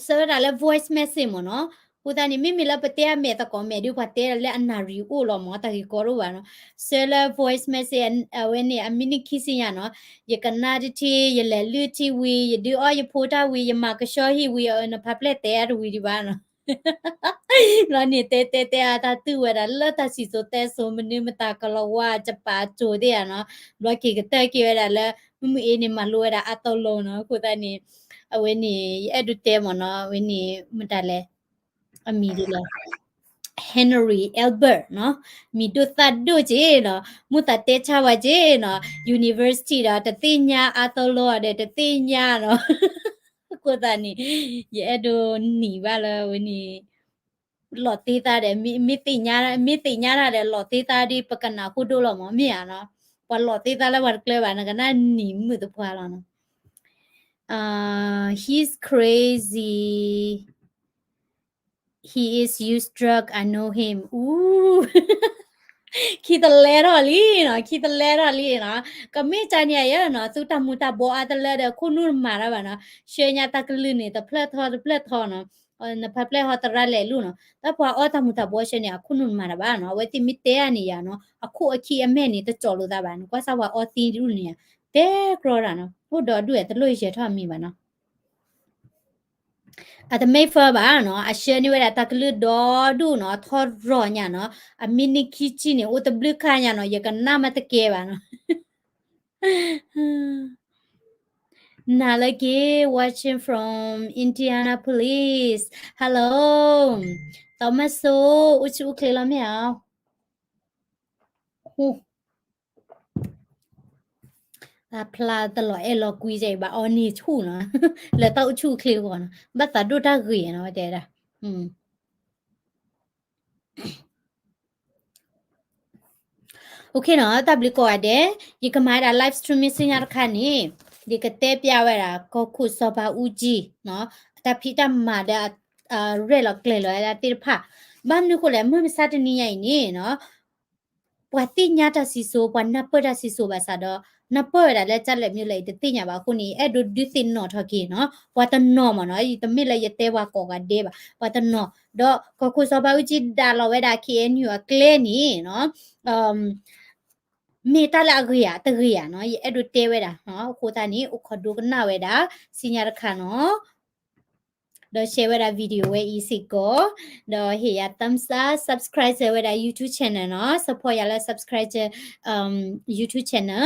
ဆှၢဝဲဒၣ်လၢ voice message မ့ၢ်နီၤ. အဃိသတးန့ၣ် မ့မ့ၢ်လၢပတဲအမဲာ်သကိးမဲာ်ဒုး ပှၤတဲဒၣ်လၢအနၣ်ရံၣ်အိၣ်လီၤမ့ၢ် တၢ်ဂ့ၢ်ကီတအိၣ်ဘၣ်နီၤ. ဆှၢလၢ voice message အဝဲန့ၣ် အမံးနံးခံဆံညါနီၤ. ယကနၣ်တထံၣ် ယလဲၤလုၢ်ထံဝံၤ ယဒုးအီၣ်ယဖိတၢ်ဝံၤ ယမၤကဆှီဟံၣ်ဝံၤ အနဖးဖျဲၣ်တဲအါတဝံၤဒံးဘၣ်နီၤ. ဘျီန့ၣ်တဲတဲတဲအါ တၢ်တူၢ်ဝဲဒၣ်လၢတၢ်စံၣ်စိၤတဲစိၤ မနုၤမတၤကလီၤဝါ ကပာ်စိၤသ့ၣ်ဧါနီၤ. ဘျီက့ၤကတၢၢ်က့ၤဝဲဒၣ်လၢ မုၢ်မုၢ်အ့န့ၣ် မၤလိဝဲဒၣ်အသိလိနီၤ. အဃိသတးန့ၣ် အဝဲန့ၣ် ယအဲၣ်ဒိးတဲမ့ၢ်နီၤ အဝဲန့ၣ် မတၤလဲၣ် အမံၤဒ်လဲၣ် Henry Albert နီၤ. မံၤဒိၣ်သၣ်ဒိၣ်က့နီၤ. မိၢ်သးတဲဆါဝဲက့နီၤ university ဒီးတသ့ၣ်ညါ အသိလိဒီးတသ့ၣ်ညါနီၤ. အဃိသတးန့ၣ် ယအဲၣ်ဒိးနံၤဘၣ်လၢဝဲန့ၣ် လီၤသ့သးဒီး မ့ၢ်သ့ၣ်ညါ မ့ၢ်သ့ၣ်ညါတၢ်ဒီး လီၤသ့သးဒီး ပကနၣ်ဃိဒိၣ်လီၤမ့ၢ် မ့ၢ်ဧါနီၤ. ပှၤလီၤသ့သးလၢပှၤတကျၢၤဘၣ် နကနၣ်နံၤမုာ်သပှၢ်လီၤနီၤ. He's crazy. He is use drug, I know him. အူ ခံတလဲထီၣ်လံနီၤ, ခံတလဲထီၣ်လံနီၤ. ကမ့ၢ်ကန့ၣ်ယဲနီၤ, သုတၢ်မူၤတၢ်ဘှီအါတလၢဒီး ခိၣ်နူာ်တမၤတၢ်ဘၣ်နီၤ. ဆှၢညါတၢ်ကလုၢ်န့ၣ် တဖျၢၣ်ထီတဖျၢၣ်ထီနီၤ. နဖးဖျဲၣ်ဟီသရၣ်လဲၤလူၤနီၤ. တၢ်ပှၤအီတၢ်မူၤတၢ်ဘှီဆှၢန့ၣ် အခိၣ်နူာ်တမၤတၢ်ဘၣ်နီၤ. အဝဲသ့ၣ်မ့ၢ်တဲအါန့ၣ်ယၤနီၤ, အခိၣ်အခံအမဲာ်န့ၣ် တကၠီလိာ်သးဘၣ်နီၤ. ကွၢ်စၢ်ပှၤအီသံဒူၣ်န့ၣ် တဲကြီတၢ်နီၤ. အိၣ်ဒီးဒူၣ်ဝဲတလိၣ်ယဲၤထီၣ်အမံၤဘၣ်နီၤ. အတမ့ၢ် first ဘၣ်နီၤ, အဆှၢန့ၢ်ဝဲဒၣ်တၢ်ကလုၢ်ဒီဒူၣ်နီၤ, ထီရီၤညါနီၤ, အမံးနံးခံဆံန့ၣ် အိၣ်တဘျုးခါညါနီၤ, ယကနၣ်မ့ၢ်တကဲဘၣ်နီၤ. နၤလၢက့ၤ watching from Indianapolis. Hello. သီမစိ အိၣ်ဆူၣ်အိၣ်ချ့လီၤမ့ၢ်ဧါ. တၢ်ဖျါတလီၤအဲၣ်လီၤကွံစဲအံၤ ဘၣ်အီန့ၢ်ဆူၣ်နီၤ, လၢတၢ်အိၣ်ဆူၣ်အိၣ်ချ့အဂီၢ်နီၤ, ဘၣ်သးဒိၣ်တၢ်ဂ့ၤနီၤ ဝဲတဲဒၣ်. OK နီၤ, တၢ်ဘျုးကိးဂၤဒဲး, ယကမၤဝဲဒၣ် live stream မ့ၢ်ဆူညါတခါန့ၣ်, ယကတဲပျးဝဲဒၣ် ကီၢ်ခိၣ်စီၤဘးအူကၠံ နီၤ, အတၢ်ဖံးတၢ်မၤဒီး အရဲၣ်လီၤကျဲၤလီၤဝဲဒၣ်သ့ၣ်တဖၣ်, ဘၣ်မနုၤဃိလဲၣ်, မုၢ်မဆါတနံၤညါအံၤန့ၣ်နီၤ ပှၤသ့ၣ်ညါတၢ်စံၣ်စိၤ ပှၤနၢ်ပၢၢ်တၢ်စံၣ်စိၤဘၣ်ဆၣ်ဒီး နၢ်ပၢၢ်ဝဲဒၣ်လၢကၢ်လဲၣ်မ့ၢ်လဲၣ်အံၤတသ့ၣ်ညါဘၣ်အဃိန့ၣ် အဲၣ်ဒိးဒုးသ့ၣ်နီၣ်ထီၣ်က့ၤနီၤ, ပှၤတနီၤမ့ၢ်နီၤ, ယတမ့ၢ်လၢယတဲပှၤကိးဂၤဒဲးဘၣ်, ပှၤတနီၤ, ဒီးကီၢ်ခိၣ်စီၤဘးအူကၠံဒၣ်လီၤဝဲဒၣ် KNU အကျဲန့ၣ်နီၤ မ့ၢ်တၢ်လၢအဂ့ၤဧါ တဂ့ၤဧါနီၤ, ယအဲၣ်ဒိးတဲဝဲဒၣ်, အဃိသတးန့ၣ် အိၣ်ခိးဒိကနၣ်ဝဲဒၣ် ဆူညါတခါနီၤ, ဒီး share ဝဲဒၣ် video ဝဲအံၤစ့ၢ်ကီး, ဒီးဟ့ၣ်ယၤ thumbs up, subscribe ဝဲဒၣ် YouTube channel နီၤ, support ယၤလၢ subscribe YouTube channel,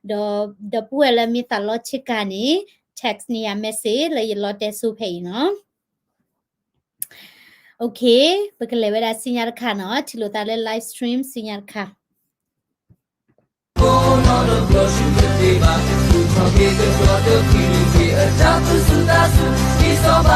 ဒီး ဒီပုၢ်ဝဲၢ်လၢမ့ၢ်သးလီဆ့ကၤန့ၣ် text န့ၢ်ယၤ message လၢယလီတဲစိဖဲအံၤနီၤ. OK, ပကလဲၤဝဲဒၣ်ဆူညါတခါနီၤ, ထံၣ်လိာ်သးလၢ live stream ဆူညါတခါ.